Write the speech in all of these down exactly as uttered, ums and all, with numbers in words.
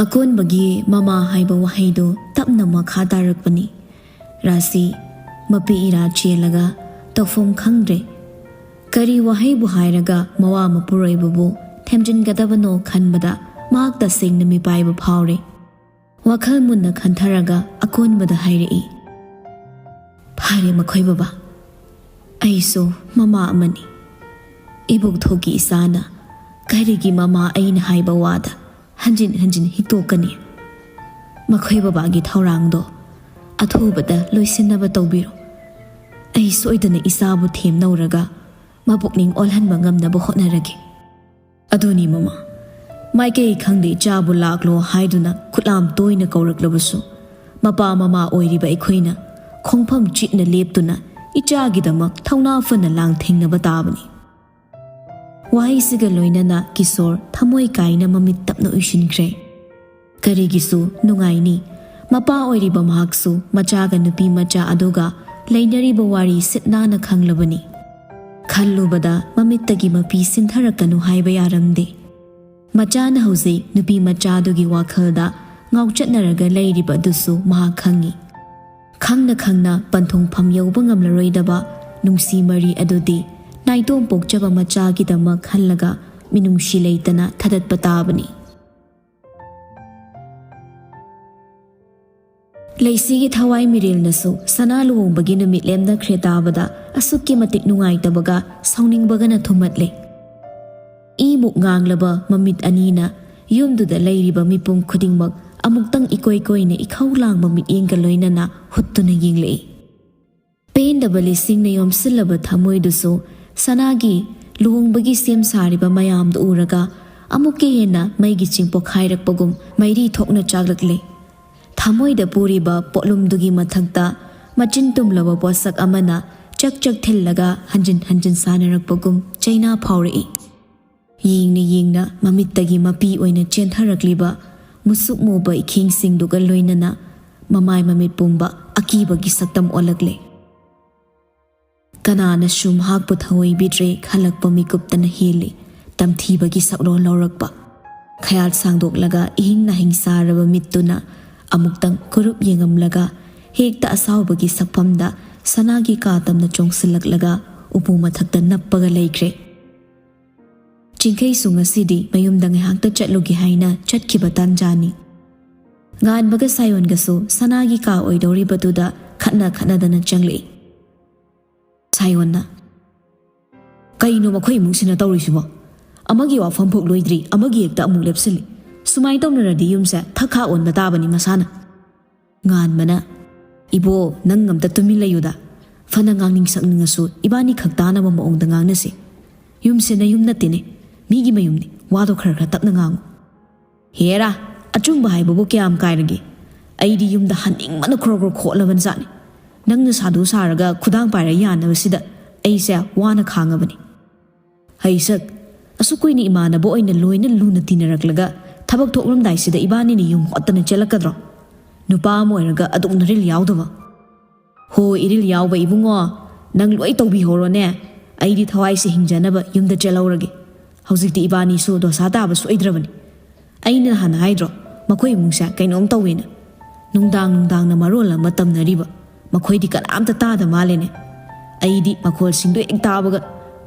ꯑꯀꯣꯟꯕꯒꯤ "ꯃꯃꯥ" ꯍꯥꯏꯕ ꯋꯥꯍꯩꯗꯨ ꯇꯞꯅ ꯃꯈꯥ ꯇꯥꯔꯛꯄꯅꯤ꯫ ꯔꯥꯁꯤ ꯃꯄꯤ ꯏꯔꯥ ꯆꯦꯜꯂꯒ ꯇꯧꯐꯝ ꯈꯪꯗ꯭ꯔꯦ꯫ ꯀꯔꯤ ꯋꯥꯍꯩꯕꯨ ꯍꯥꯏꯔꯒ ꯃꯋꯥ ꯃꯄꯨꯔꯣꯏꯕꯕꯨ ꯊꯦꯝꯖꯤꯟꯒꯗꯕꯅꯣ ꯈꯟꯕꯗ ꯃꯍꯥꯛ ꯇꯁꯦꯡꯅ ꯃꯤꯄꯥꯏꯕ ꯐꯥꯎꯔꯦ꯫ ꯋꯥꯈꯜ ꯃꯨꯟꯅ ꯈꯟꯊꯔꯒ ꯑꯀꯣꯟꯕꯗ ꯍꯥꯏꯔꯛꯏ, "ꯐꯔꯦ ꯃꯈꯣꯏ ꯕꯕꯥ, ꯑꯩꯁꯨ ꯃꯃꯥ ꯑꯃꯅꯤ꯫ ꯏꯕꯣꯛꯊꯣꯛꯀꯤ ꯏꯆꯥꯅ ꯀꯔꯤꯒꯤ ꯃꯃꯥ ꯑꯩꯅ ꯍꯥꯏꯕ ꯋꯥꯗ ꯍꯟꯖꯤꯟ ꯍꯟꯖꯤꯟ ꯍꯤꯛꯇꯣꯛꯀꯅꯤ? ꯃꯈꯣꯏ ꯕꯕꯥꯒꯤ ꯊꯧꯔꯥꯡꯗꯣ ꯑꯊꯨꯕꯗ ꯂꯣꯏꯁꯤꯟꯅꯕ ꯇꯧꯕꯤꯔꯣ꯫ ꯑꯩ ꯁꯣꯏꯗꯅ ꯏꯆꯥꯕꯨ ꯊꯦꯝꯅꯧꯔꯒ ꯃꯄꯨꯛꯅꯤꯡ ꯑꯣꯜꯍꯟꯕ ꯉꯝꯅꯕ ꯍꯣꯠꯅꯔꯒꯦ꯫" ꯑꯗꯨꯅꯤ ꯃꯃꯥ, ꯃꯥꯏꯀꯩ ꯈꯪꯗꯦ ꯏꯆꯥꯕꯨ ꯂꯥꯛꯂꯣ ꯍꯥꯏꯗꯨꯅ ꯈꯨꯠꯂꯥꯝ ꯇꯣꯏꯅ ꯀꯧꯔꯛꯂꯕꯁꯨ, ꯃꯄꯥ ꯃꯃꯥ ꯑꯣꯏꯔꯤꯕ ꯑꯩꯈꯣꯏꯅ ꯈꯣꯡꯐꯝ ꯆꯤꯠꯅ ꯂꯦꯞꯇꯨꯅ ꯏꯆꯥꯒꯤꯗꯃꯛ ꯊꯧꯅꯥ ꯐꯅ ꯂꯥꯡꯊꯦꯡꯅꯕ ꯇꯥꯕꯅꯤ꯫ ꯋꯥꯍꯩꯁꯤꯒ ꯂꯣꯏꯅꯅ ꯀꯤꯁꯣꯔ ꯊꯃꯣꯏ ꯀꯥꯏꯅ ꯃꯃꯤꯠ ꯇꯞꯅ ꯎꯏꯁꯤꯟꯈ꯭ꯔꯦ꯫ ꯀꯔꯤꯒꯤꯁꯨ ꯅꯨꯡꯉꯥꯏꯅꯤ, ꯃꯄꯥ ꯑꯣꯏꯔꯤꯕ ꯃꯍꯥꯛꯁꯨ ꯃꯆꯥꯒ ꯅꯨꯄꯤ ꯃꯆꯥ ꯑꯗꯨꯒ ꯂꯩꯅꯔꯤꯕ ꯋꯥꯔꯤ ꯁꯤꯠ ꯅꯥꯟꯅ ꯈꯪꯂꯕꯅꯤ꯫ ꯈꯜꯂꯨꯕꯗ ꯃꯃꯤꯠꯇꯒꯤ ꯃꯄꯤ ꯁꯤꯟꯊꯔꯛꯀꯅꯨ ꯍꯥꯏꯕ ꯌꯥꯔꯝꯗꯦ꯫ ꯃꯆꯥꯅ ꯍꯧꯖꯤꯛ ꯅꯨꯄꯤ ꯃꯆꯥꯗꯨꯒꯤ ꯋꯥꯈꯜꯗ ꯉꯥꯎꯆꯠꯅꯔꯒ ꯂꯩꯔꯤꯕ ꯑꯗꯨꯁꯨ ꯃꯍꯥꯛ ꯈꯪꯏ꯫ ꯈꯪꯅ ꯈꯪꯅ ꯄꯟꯊꯨꯡꯐꯝ ꯌꯧꯕ ꯉꯝꯂꯔꯣꯏꯗꯕ ꯅꯨꯡꯁꯤ ꯃꯔꯤ ꯑꯗꯨꯗꯤ ꯅꯥꯏꯇꯣꯝ ꯄꯣꯛꯆꯕ ꯃꯆꯥꯒꯤꯗꯃꯛ ꯈꯜꯂꯒ ꯃꯤꯅꯨꯡꯁꯤ ꯂꯩꯇꯅ ꯊꯥꯗꯠꯄ ꯇꯥꯕꯅꯤ꯫ ꯂꯩꯁꯤꯒꯤ ꯊꯋꯥꯏ ꯃꯤꯔꯦꯜꯅꯁꯨ ꯁꯅꯥ ꯂꯨꯍꯣꯡꯕꯒꯤ ꯅꯨꯃꯤꯠ ꯂꯦꯞꯅꯈ꯭ꯔꯦ ꯇꯥꯕꯗ ꯑꯁꯨꯛꯀꯤ ꯃꯇꯤꯛ ꯅꯨꯡꯉꯥꯏꯇꯕꯒ ꯁꯥꯎꯅꯤꯡꯕꯒꯅ ꯊꯨꯝꯍꯠꯂꯦ꯫ ꯏꯃꯨꯛ ꯉꯥꯡꯂꯕ ꯃꯃꯤꯠ ꯑꯅꯤꯅ ꯌꯨꯝꯗꯨꯗ ꯂꯩꯔꯤꯕ ꯃꯤꯄꯨꯝ ꯈꯨꯗꯤꯡꯃꯛ ꯑꯃꯨꯛꯇꯪ ꯏꯀꯣꯏ ꯀꯣꯏꯅ ꯏꯈꯧ ꯂꯥꯡꯕ ꯃꯤꯠꯌꯦꯡꯒ ꯂꯣꯏꯅꯅ ꯍꯨꯠꯇꯨꯅ ꯌꯦꯡꯂꯛꯏ꯫ ꯄꯦꯟꯗꯕ ꯂꯤꯁꯤꯡꯅ ꯌꯣꯝꯁꯤꯜꯂꯕ ꯊꯃꯣꯏꯗꯨꯁꯨ ꯁꯅꯥꯒꯤ ꯂꯨꯍꯣꯡꯕꯒꯤ ꯁꯦꯝ ꯁꯥꯔꯤꯕ ꯃꯌꯥꯝꯗꯨ ꯎꯔꯒ ꯑꯃꯨꯛꯀ ꯍꯦꯟꯅ ꯃꯩꯒꯤ ꯆꯤꯡ ꯄꯣꯈꯥꯏꯔꯛꯄꯒꯨꯝ ꯃꯩꯔꯤ ꯊꯣꯛꯅ ꯆꯥꯛꯂꯛꯂꯦ꯫ ꯊꯃꯣꯏꯗ ꯄꯨꯔꯤꯕ ꯄꯣꯠꯂꯨꯝꯗꯨꯒꯤ ꯃꯊꯛꯇ ꯃꯆꯤꯟ ꯇꯨꯝꯂꯕ ꯄꯣꯠꯁꯛ ꯑꯃꯅ ꯆꯛ ꯆꯛ ꯊꯤꯜꯂꯒ ꯍꯟꯖꯤꯟ ꯍꯟꯖꯤꯟ ꯁꯥꯟꯅꯔꯛꯄꯒꯨꯝ ꯆꯩꯅꯥ ꯐꯥꯎꯔꯛꯏ꯫ ꯌꯦꯡꯅ ꯌꯦꯡꯅ ꯃꯃꯤꯠꯇꯒꯤ ꯃꯄꯤ ꯑꯣꯏꯅ ꯆꯦꯟꯊꯔꯛꯂꯤꯕ ꯃꯨꯁꯨꯛ ꯃꯨꯕ ꯏꯈꯦꯡꯁꯤꯡꯗꯨꯒ ꯂꯣꯏꯅꯅ ꯃꯃꯥꯏ ꯃꯃꯤꯠ ꯄꯨꯝꯕ ꯑꯀꯤꯕꯒꯤ ꯁꯛꯇꯝ ꯑꯣꯜꯂꯛꯂꯦ꯫ ꯀꯅꯥꯅꯁꯨ ꯃꯍꯥꯛꯄꯨ ꯊꯑꯣꯏꯕꯤꯗ꯭ꯔꯦ ꯈꯜꯂꯛꯄ ꯃꯤꯀꯨꯞꯇꯅ ꯍꯦꯜꯂꯤ ꯇꯝꯊꯤꯕꯒꯤ ꯁꯛꯂꯣꯟ ꯂꯧꯔꯛꯄ꯫ ꯈꯌꯥꯠ ꯁꯥꯡꯗꯣꯛꯂꯒ ꯏꯍꯤꯡ ꯅꯥꯍꯤꯡ ꯁꯥꯔꯕ ꯃꯤꯠꯇꯨꯅ ꯑꯃꯨꯛꯇꯪ ꯀꯨꯔꯨꯞ ꯌꯦꯡꯉꯝꯂꯒ ꯍꯦꯛꯇ ꯑꯁꯥꯎꯕꯒꯤ ꯁꯛꯐꯝꯗ ꯁꯅꯥꯒꯤ ꯀꯥ ꯇꯝꯅ ꯆꯣꯡꯁꯤꯜꯂꯛꯂꯒ ꯎꯄꯨ ꯃꯊꯛꯇ ꯅꯞꯄꯒ ꯂꯩꯈ꯭ꯔꯦ꯫ ꯆꯤꯡꯈꯩꯁꯨ ꯉꯁꯤꯗꯤ ꯃꯌꯨꯝꯗ ꯉꯥꯏꯍꯥꯛꯇ ꯆꯠꯂꯨꯒꯦ ꯍꯥꯏꯅ ꯆꯠꯈꯤꯕ ꯇꯥꯟꯖꯥꯅꯤ꯫ ꯉꯥꯟꯕꯒ ꯁꯥꯌꯣꯟꯒꯁꯨ ꯁꯅꯥꯒꯤ ꯀꯥ ꯑꯣꯏꯗꯧꯔꯤꯕꯗꯨꯗ ꯈꯠꯅ ꯈꯠꯅꯗꯅ ꯆꯪꯂꯛꯏ꯫ ꯁꯥꯌꯣꯟꯅ, "ꯀꯩꯅꯣ ꯃꯈꯣꯏ ꯏꯃꯨꯡꯁꯤꯅ ꯇꯧꯔꯤꯁꯤꯕꯣ? ꯑꯃꯒꯤ ꯋꯥꯐꯝ ꯐꯥꯎ ꯂꯣꯏꯗ꯭ꯔꯤ, ꯑꯃꯒꯤ ꯍꯦꯛꯇ ꯑꯃꯨꯛ ꯂꯦꯞꯁꯤꯜꯂꯤ꯫ ꯁꯨꯃꯥꯏꯅ ꯇꯧꯅꯔꯗꯤ ꯌꯨꯝꯁꯦ ꯊꯛ ꯈꯥꯛ ꯑꯣꯟꯕ ꯇꯥꯕꯅꯤ ꯃꯁꯥꯅ꯫" ꯉꯥꯟꯕꯅ, "ꯏꯕꯣ, ꯅꯪ ꯑꯝꯇ ꯇꯨꯃꯤꯟ ꯂꯩꯌꯨꯗ꯫ ꯐꯅ ꯉꯥꯡꯅꯤꯡ ꯁꯛꯅꯤꯡꯉꯁꯨ ꯏꯕꯥꯅꯤ ꯈꯛ ꯇꯥꯅꯕ ꯃꯑꯣꯡꯗ ꯉꯥꯡꯅꯁꯤ꯫ ꯌꯨꯝꯁꯦ ꯅꯌꯨꯝ ꯅꯠꯇꯦꯅꯦ, ꯃꯤꯒꯤ ꯃꯌꯨꯝꯅꯤ꯫ ꯋꯥꯗꯣ ꯈꯔ ꯈꯔ ꯇꯞꯅ ꯉꯥꯡꯉꯨ꯫" "ꯍꯦꯔꯥ, ꯑꯆꯨꯝꯕ ꯍꯥꯏꯕꯕꯨ ꯀꯌꯥꯝ ꯀꯥꯏꯔꯒꯦ? ꯑꯩꯗꯤ ꯌꯨꯝꯗ ꯍꯟꯅꯤꯡꯕꯅ ꯈ꯭ꯔꯣ ꯈ꯭ꯔꯣ ꯈꯣꯠꯂꯕꯅ ꯖꯥꯠꯅꯤ꯫ ꯅꯪꯅ ꯁꯥꯗꯨ ꯁꯥꯔꯒ ꯈꯨꯗꯥꯡ ꯄꯥꯏꯔ ꯌꯥꯅꯕꯁꯤꯗ ꯑꯩꯁꯦ ꯋꯥꯅ ꯈꯥꯡꯉꯕꯅꯤ꯫ ꯍꯩꯁꯛ, ꯑꯁꯨꯛ ꯀꯨꯏꯅ ꯏꯃꯥꯟꯅꯕ ꯑꯣꯏꯅ ꯂꯣꯏꯅ ꯂꯨꯅ ꯇꯤꯟꯅꯔꯛꯂꯒ ꯊꯕꯛ ꯊꯣꯛꯂꯝꯗꯥꯏꯁꯤꯗ ꯏꯕꯥꯅꯤꯅ ꯌꯨꯝ ꯍꯣꯠꯇꯅ ꯆꯦꯜꯂꯛꯀꯗ꯭ꯔꯣ? ꯅꯨꯄꯥ ꯑꯃ ꯑꯣꯏꯔꯒ ꯑꯗꯨꯛ ꯅꯔꯤꯜ ꯌꯥꯎꯗꯕ꯫" "ꯍꯣ, ꯏꯔꯤꯜ ꯌꯥꯎꯕ ꯏꯕꯨꯡꯉꯣ, ꯅꯪ ꯂꯣꯏ ꯇꯧꯕꯤꯍꯧꯔꯣꯅꯦ꯫ ꯑꯩꯗꯤ ꯊꯋꯥꯏꯁꯦ ꯍꯤꯡꯖꯅꯕ ꯌꯨꯝꯗ ꯆꯦꯜꯍꯧꯔꯒꯦ꯫ ꯍꯧꯖꯤꯛꯇꯤ ꯏꯕꯥꯅꯤꯁꯨ ꯗꯣꯁꯥ ꯇꯥꯕ ꯁꯣꯏꯗ꯭ꯔꯕꯅꯤ꯫ ꯑꯩꯅ ꯍꯥꯟꯅ ꯍꯥꯏꯗ꯭ꯔꯣ, ꯃꯈꯣꯏ ꯏꯃꯨꯡꯁꯦ ꯀꯩꯅꯣꯝ ꯇꯧꯋꯦꯅ? ꯅꯨꯡꯗꯥꯡ ꯅꯨꯡꯗꯥꯡꯅ ꯃꯔꯣꯜ ꯑꯃ ꯇꯝꯅꯔꯤꯕ꯫ ꯃꯈꯣꯏꯗꯤ ꯀꯅꯥꯝꯇ ꯇꯥꯗ ꯃꯥꯜꯂꯦꯅꯦ꯫ ꯑꯩꯗꯤ ꯃꯈꯣꯜꯁꯤꯡꯗꯣ ꯍꯦꯛ ꯇꯥꯕꯒ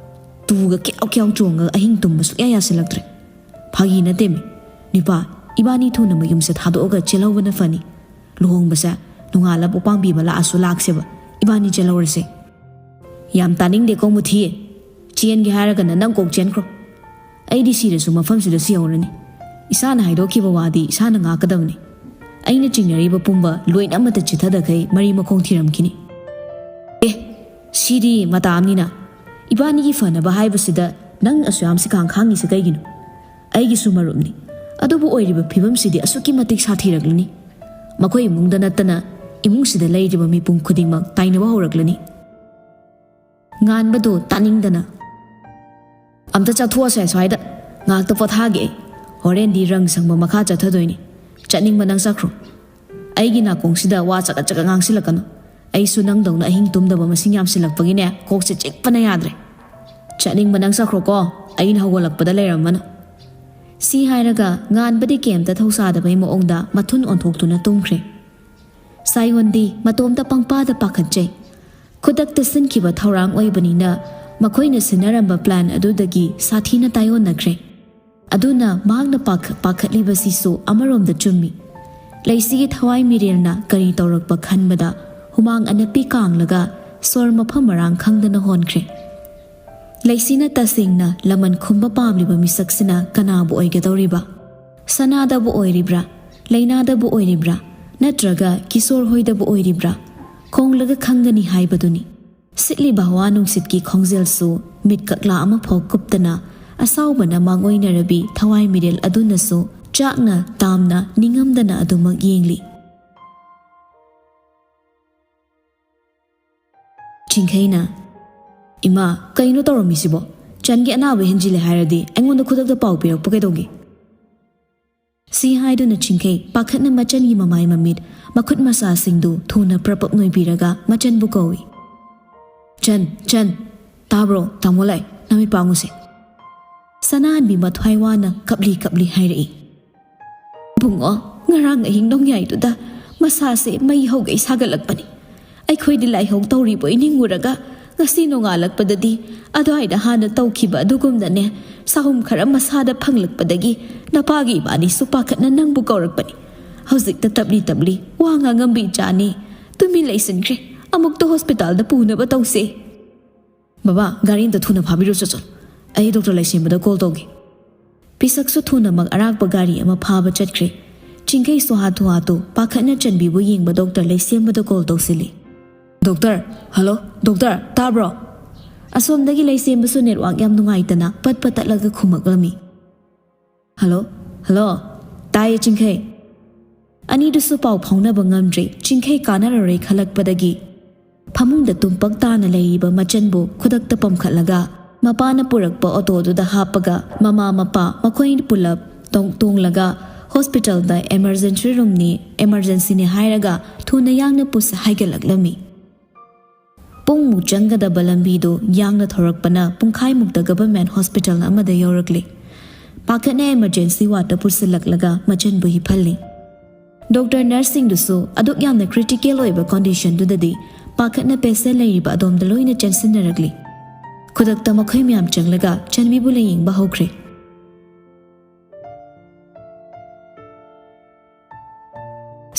ꯇꯨꯒ ꯀ꯭ꯌꯥꯎ ꯀ꯭ꯌꯥꯎ ꯆꯣꯡꯉꯒ ꯑꯍꯤꯡ ꯇꯨꯝꯕ ꯁꯨꯛꯌꯥ ꯌꯥꯁꯤꯜꯂꯛꯇ꯭ꯔꯦ꯫ ꯐꯥꯒꯤ ꯅꯠꯇꯦꯃꯤ꯫ ꯅꯤꯄꯥ, ꯏꯕꯥꯅꯤ ꯊꯨꯅ ꯃꯌꯨꯝꯁꯦ ꯊꯥꯗꯣꯛꯑꯒ ꯆꯦꯜꯍꯧꯕꯅ ꯐꯅꯤ꯫ ꯂꯨꯍꯣꯡꯕꯁꯦ ꯅꯣꯡꯉꯥꯜꯂꯞ ꯎꯄꯥꯝꯕꯤꯕ ꯂꯥꯛꯑꯁꯨ ꯂꯥꯛꯁꯦꯕ, ꯏꯕꯥꯅꯤ ꯆꯦꯜꯍꯧꯔꯁꯦ꯫" "ꯌꯥꯝ ꯇꯥꯅꯤꯡꯗꯦꯀꯣ ꯃꯨꯊꯤ꯫ ꯆꯦꯟꯒꯦ ꯍꯥꯏꯔꯒꯅ ꯅꯪ ꯀꯣꯛ ꯆꯦꯟꯈ꯭ꯔꯣ꯫ ꯑꯩꯗꯤ ꯁꯤꯔꯁꯨ ꯃꯐꯝꯁꯤꯗ ꯁꯤꯍꯧꯔꯅꯤ꯫ ꯏꯁꯥꯅ ꯍꯥꯏꯗꯣꯛꯈꯤꯕ ꯋꯥꯗꯤ ꯏꯁꯥꯅ ꯉꯥꯛꯀꯗꯕꯅꯤ꯫ ꯑꯩꯅ ꯆꯤꯡꯅꯔꯤꯕ ꯄꯨꯝꯕ ꯂꯣꯏꯅ ꯑꯃꯠꯇ ꯆꯤꯊꯗꯈꯩ ꯃꯔꯤ ꯃꯈꯣꯡ ꯊꯤꯔꯝꯈꯤꯅꯤ꯫" "ꯑꯦ, ꯁꯤꯗꯤ ꯃꯇꯥ ꯑꯃꯅꯤꯅ꯫ ꯏꯕꯥꯅꯤꯒꯤ ꯐꯅꯕ ꯍꯥꯏꯕꯁꯤꯗ ꯅꯪ ꯑꯁꯨꯌꯥꯝ ꯁꯤꯈꯥꯡ ꯈꯥꯡꯉꯤꯁꯦ ꯀꯩꯒꯤꯅꯣ? ꯑꯩꯒꯤꯁꯨ ꯃꯔꯨꯞꯅꯤ꯫ ꯑꯗꯨꯕꯨ ꯑꯣꯏꯔꯤꯕ ꯐꯤꯕꯝꯁꯤꯗꯤ ꯑꯁꯨꯛꯀꯤ ꯃꯇꯤꯛ ꯁꯥꯊꯤꯔꯛꯂꯅꯤ꯫ ꯃꯈꯣꯏ ꯏꯃꯨꯡꯗ ꯅꯠꯇꯅ ꯏꯃꯨꯡꯁꯤꯗ ꯂꯩꯔꯤꯕ ꯃꯤꯄꯨꯝ ꯈꯨꯗꯤꯡꯃꯛ ꯇꯥꯏꯅꯕ ꯍꯧꯔꯛꯂꯅꯤ꯫" ꯉꯥꯟꯕꯗꯨ ꯇꯥꯅꯤꯡꯗꯅ, "ꯑꯝꯇ ꯆꯠꯊꯣꯛꯑꯁꯦ ꯁ꯭ꯋꯥꯏꯗ꯫ ꯉꯥꯏꯍꯥꯛꯇ ꯄꯣꯊꯥꯒꯦ ꯑꯩ꯫ ꯍꯣꯔꯦꯟꯗꯤ ꯔꯪ ꯁꯪꯕ ꯃꯈꯥ ꯆꯠꯊꯗꯣꯏꯅꯤ꯫ ꯆꯠꯅꯤꯡꯕ ꯅꯪ ꯆꯠꯈ꯭ꯔꯣ꯫ ꯑꯩꯒꯤ ꯅꯥꯀꯣꯡꯁꯤꯗ ꯋꯥ ꯆꯀꯠ ꯆꯀꯠ ꯉꯥꯡꯁꯤꯜꯂꯛꯀꯅꯨ꯫ ꯑꯩꯁꯨ ꯅꯪꯗꯧꯅ ꯑꯍꯤꯡ ꯇꯨꯝꯗꯕ ꯃꯁꯤꯡ ꯌꯥꯝꯁꯤꯜꯂꯛꯄꯒꯤꯅꯦ, ꯀꯣꯛꯁꯦ ꯆꯤꯛꯄꯅ ꯌꯥꯗ꯭ꯔꯦ꯫ ꯆꯠꯅꯤꯡꯕ ꯅꯪ ꯆꯠꯈ꯭ꯔꯣꯀꯣ, ꯑꯩꯅ ꯍꯧꯒꯠꯂꯛꯄꯗ ꯂꯩꯔꯝꯃꯅꯨ꯫" ꯁꯤ ꯍꯥꯏꯔꯒ ꯉꯥꯟꯕꯗꯤ ꯀꯩꯝꯇ ꯊꯧꯁꯥꯗꯕꯩ ꯃꯑꯣꯡꯗ ꯃꯊꯨꯟ ꯑꯣꯟꯊꯣꯛꯇꯨꯅ ꯇꯨꯝꯈ꯭ꯔꯦ꯫ ꯁꯥꯌꯣꯟꯗꯤ ꯃꯇꯣꯝꯇ ꯄꯪꯄꯥꯗ ꯄꯥꯈꯠꯆꯩ꯫ ꯈꯨꯗꯛꯇ ꯁꯤꯟꯈꯤꯕ ꯊꯧꯔꯥꯡ ꯑꯣꯏꯕꯅꯤꯅ ꯃꯈꯣꯏꯅ ꯁꯤꯟꯅꯔꯝꯕ ꯄ꯭ꯂꯥꯟ ꯑꯗꯨꯗꯒꯤ ꯁꯥꯊꯤꯅ ꯇꯥꯏꯑꯣꯟꯅꯈ꯭ꯔꯦ꯫ ꯑꯗꯨꯅ ꯃꯍꯥꯛꯅ ꯄꯥꯈ-, ꯄꯥꯈꯠꯂꯤꯕꯁꯤꯁꯨ ꯑꯃꯔꯣꯝꯗ ꯆꯨꯝꯃꯤ꯫ ꯂꯩꯁꯤꯒꯤ ꯊꯋꯥꯏ ꯃꯤꯔꯦꯜꯅ ꯀꯔꯤ ꯇꯧꯔꯛꯄ ꯈꯟꯕꯗ ꯍꯨꯃꯥꯡ ꯑꯅꯞꯄꯤ ꯀꯥꯡꯂꯒ ꯁꯣꯔ ꯃꯐꯝ ꯃꯔꯥꯡ ꯈꯪꯗꯅ ꯍꯣꯟꯈ꯭ꯔꯦ꯫ ꯂꯩꯁꯤꯅ ꯇꯁꯦꯡꯅ ꯂꯃꯟ ꯈꯨꯝꯕ ꯄꯥꯝꯂꯤꯕ ꯃꯤꯁꯛꯁꯤꯅ ꯀꯅꯥꯕꯨ ꯑꯣꯏꯒꯗꯧꯔꯤꯕ? ꯁꯅꯥꯗꯕꯨ ꯑꯣꯏꯔꯤꯕ꯭ꯔꯥ? ꯂꯩꯅꯥꯗꯕꯨ ꯑꯣꯏꯔꯤꯕ꯭ꯔꯥ? ꯅꯠꯇ꯭ꯔꯒ ꯀꯤꯁꯣꯔ ꯍꯣꯏꯗꯕꯨ ꯑꯣꯏꯔꯤꯕ꯭ꯔꯥ? ꯈꯣꯡꯂꯒ ꯈꯪꯒꯅꯤ ꯍꯥꯏꯕꯗꯨꯅꯤ꯫ ꯁꯤꯠꯂꯤꯕ ꯍꯋꯥ ꯅꯨꯡꯁꯤꯠꯀꯤ ꯈꯣꯡꯖꯦꯜꯁꯨ ꯃꯤꯠ ꯀꯛꯂꯥ ꯑꯃꯐꯥꯎ ꯀꯨꯞꯇꯅ ꯑꯁꯥꯎꯕꯅ ꯃꯥꯡꯑꯣꯏꯅꯔꯕꯤ ꯊꯋꯥꯏ ꯃꯤꯔꯦꯜ ꯑꯗꯨꯅꯁꯨ ꯆꯥꯛꯅ ꯇꯥꯝꯅ ꯅꯤꯡꯉꯝꯗꯅ ꯑꯗꯨꯃꯛ ꯌꯦꯡꯂꯤ꯫ ꯆꯤꯡꯈꯩꯅ, "ꯏꯃꯥ, ꯀꯩꯅꯣ ꯇꯧꯔꯝꯃꯤꯁꯤꯕꯣ? ꯆꯟꯒꯤ ꯑꯅꯥꯕ ꯍꯦꯟꯖꯤꯜꯂꯦ ꯍꯥꯏꯔꯗꯤ ꯑꯩꯉꯣꯟꯗ ꯈꯨꯗꯛꯇ ꯄꯥꯎ ꯄꯤꯔꯛꯄ ꯀꯩꯗꯧꯒꯦ?" ꯁꯤ ꯍꯥꯏꯗꯨꯅ ꯆꯤꯡꯈꯩ ꯄꯥꯈꯠꯅ ꯃꯆꯟꯒꯤ ꯃꯃꯥꯏ ꯃꯃꯤꯠ, ꯃꯈꯨꯠ ꯃꯁꯥꯁꯤꯡꯗꯨ ꯊꯨꯅ ꯄ꯭ꯔꯞ ꯄ꯭ꯔꯞ ꯅꯣꯏꯕꯤꯔꯒ ꯃꯆꯟꯕꯨ ꯀꯧꯏ꯫ "ꯆꯟ, ꯆꯟ, ꯇꯥꯕ꯭ꯔꯣ? ꯇꯥꯃꯣ ꯂꯥꯛꯑꯦ, ꯅꯃꯤꯠ ꯄꯥꯡꯉꯨꯁꯦ꯫" ꯁꯅꯥꯍꯟꯕꯤ ꯃꯊ꯭ꯋꯥꯏ ꯋꯥꯅ ꯀꯞꯂꯤ ꯀꯞꯂꯤ ꯍꯥꯏꯔꯛꯏ꯫ "ꯕꯨꯡꯉꯣ, ꯉꯔꯥꯡ ꯑꯍꯤꯡ ꯅꯣꯡꯌꯥꯏꯗꯨꯗ ꯃꯁꯥꯁꯦ ꯃꯩ ꯍꯧꯒꯩ ꯁꯥꯒꯠꯂꯛꯄꯅꯤ꯫ ꯑꯩꯈꯣꯏꯗꯤ ꯂꯥꯏꯍꯧ ꯇꯧꯔꯤꯕꯣꯏ ꯅꯤꯡꯉꯨꯔꯒ ꯉꯁꯤ ꯅꯣꯡꯉꯥꯜꯂꯛꯄꯗꯗꯤ ꯑꯗꯨꯋꯥꯏꯗ ꯍꯥꯟꯅ ꯇꯧꯈꯤꯕ ꯑꯗꯨꯒꯨꯝꯅꯅꯦ ꯆꯍꯨꯝ ꯈꯔ ꯃꯁꯥꯗ ꯐꯪꯂꯛꯄꯗꯒꯤ ꯅꯄꯥꯒꯤ ꯏꯕꯥꯅꯤꯁꯨ ꯄꯥꯈꯠꯅ ꯅꯪꯕꯨ ꯀꯧꯔꯛꯄꯅꯤ꯫ ꯍꯧꯖꯤꯛꯇ ꯇꯞꯂꯤ ꯇꯞꯂꯤ ꯋꯥ ꯉꯥꯡꯉꯝꯕꯤ ꯆꯥꯅꯤ꯫ ꯇꯨꯃꯤꯟ ꯂꯩꯁꯤꯟꯈ꯭ꯔꯦ꯫ ꯑꯃꯨꯛꯇ ꯍꯣꯁꯄꯤꯇꯥꯜꯗ ꯄꯨꯅꯕ ꯇꯧꯁꯦ꯫" "ꯕꯕꯥ, ꯒꯥꯔꯤ ꯑꯝꯇ ꯊꯨꯅ ꯐꯥꯕꯤꯔꯣ ꯆꯠꯆꯣ꯫ ꯑꯩ ꯗꯣꯛꯇꯔ ꯂꯩꯁꯦꯝꯕꯗ ꯀꯣꯜ ꯇꯧꯒꯦ꯫" ꯄꯤꯁꯛꯁꯨ ꯊꯨꯅꯃꯛ ꯑꯔꯥꯛꯄ ꯒꯥꯔꯤ ꯑꯃ ꯐꯥꯕ ꯆꯠꯈ꯭ꯔꯦ꯫ ꯆꯤꯡꯈꯩꯁꯨ ꯍꯥꯊꯨ ꯍꯥꯊꯨ ꯄꯥꯈꯠꯅ ꯆꯟꯕꯤꯕꯨ ꯌꯦꯡꯕ ꯗꯣꯛꯇꯔ ꯂꯩꯁꯦꯝꯕꯗ ꯀꯣꯜ ꯇꯧꯁꯤꯜꯂꯤ꯫ "ꯗꯣꯛꯇꯔ, ꯍꯜꯂꯣ, ꯗꯣꯛꯇꯔ, ꯇꯥꯕ꯭ꯔꯣ?" ꯑꯁꯣꯝꯗꯒꯤ ꯂꯩꯁꯦꯝꯕꯁꯨ ꯅꯦꯠꯋꯥꯛ ꯌꯥꯝ ꯅꯨꯡꯉꯥꯏꯇꯅ ꯄꯠ ꯄꯠ ꯇꯠꯂꯒ ꯈꯨꯝꯃꯛꯂꯝꯃꯤ꯫ "ꯍꯜꯂꯣ, ꯍꯜꯂꯣ, ꯇꯥꯏꯌꯦ ꯆꯤꯡꯈꯩ꯫" ꯑꯅꯤꯗꯨꯁꯨ ꯄꯥꯎ ꯐꯥꯎꯅꯕ ꯉꯝꯗ꯭ꯔꯦ꯫ ꯆꯤꯡꯈꯩ ꯀꯥꯟꯅꯔꯔꯣꯏ ꯈꯜꯂꯛꯄꯗꯒꯤ ꯐꯃꯨꯡꯗ ꯇꯨꯝꯄꯛ ꯇꯥꯅ ꯂꯩꯔꯤꯕ ꯃꯆꯟꯕꯨ ꯈꯨꯗꯛꯇ ꯄꯝꯈꯠꯂꯒ ꯃꯄꯥꯅ ꯄꯨꯔꯛꯄ ꯑꯣꯇꯣꯗꯨꯗ ꯍꯥꯞꯄꯒ ꯃꯃꯥ ꯃꯄꯥ ꯃꯈꯣꯏ ꯄꯨꯂꯞ ꯇꯣꯡ-, ꯇꯣꯡꯂꯒ ꯍꯣꯁꯄꯤꯇꯥꯜꯗ ꯏꯃꯔꯖꯦꯟꯁꯤ ꯔꯨꯝꯅꯤ, ꯏꯃꯔꯖꯦꯟꯁꯤꯅꯤ ꯍꯥꯏꯔꯒ ꯊꯨꯅ ꯌꯥꯡꯅ ꯄꯨꯁ ꯍꯥꯏꯒꯠꯂꯛꯂꯝꯃꯤ꯫ ꯄꯨꯡꯃꯨꯛ ꯆꯪꯒꯗꯕ ꯂꯝꯕꯤꯗꯨ ꯌꯥꯡꯅ ꯊꯧꯔꯛꯄꯅ ꯄꯨꯡꯈꯥꯏꯃꯨꯛꯇ ꯒꯚꯔꯟꯃꯦꯟ ꯍꯣꯁꯄꯤꯇꯥꯜ ꯑꯃꯗ ꯌꯧꯔꯛꯂꯦ꯫ ꯄꯥꯈꯠꯅ emergency wardꯇ ꯄꯨꯁꯤꯜꯂꯛꯂꯒ ꯃꯆꯟꯕꯨ ꯍꯤꯞꯍꯜꯂꯤ꯫ ꯗꯣꯛꯇꯔ ꯅꯔꯁꯁꯤꯡꯗꯨꯁꯨ ꯑꯗꯨꯛ ꯌꯥꯝꯅ critical ꯑꯣꯏꯕ conditionꯗꯨꯗꯗꯤ ꯄꯥꯈꯠꯅ patient ꯂꯩꯔꯤꯕ ꯑꯗꯣꯝꯗ ꯂꯣꯏꯅ ꯆꯦꯟꯁꯤꯟꯅꯔꯛꯂꯤ꯫ ꯈꯨꯗꯛꯇ ꯃꯈꯣꯏ ꯃꯌꯥꯝ ꯆꯪꯂꯒ ꯆꯟꯕꯤꯕꯨ ꯂꯥꯌꯦꯡꯕ ꯍꯧꯈ꯭ꯔꯦ꯫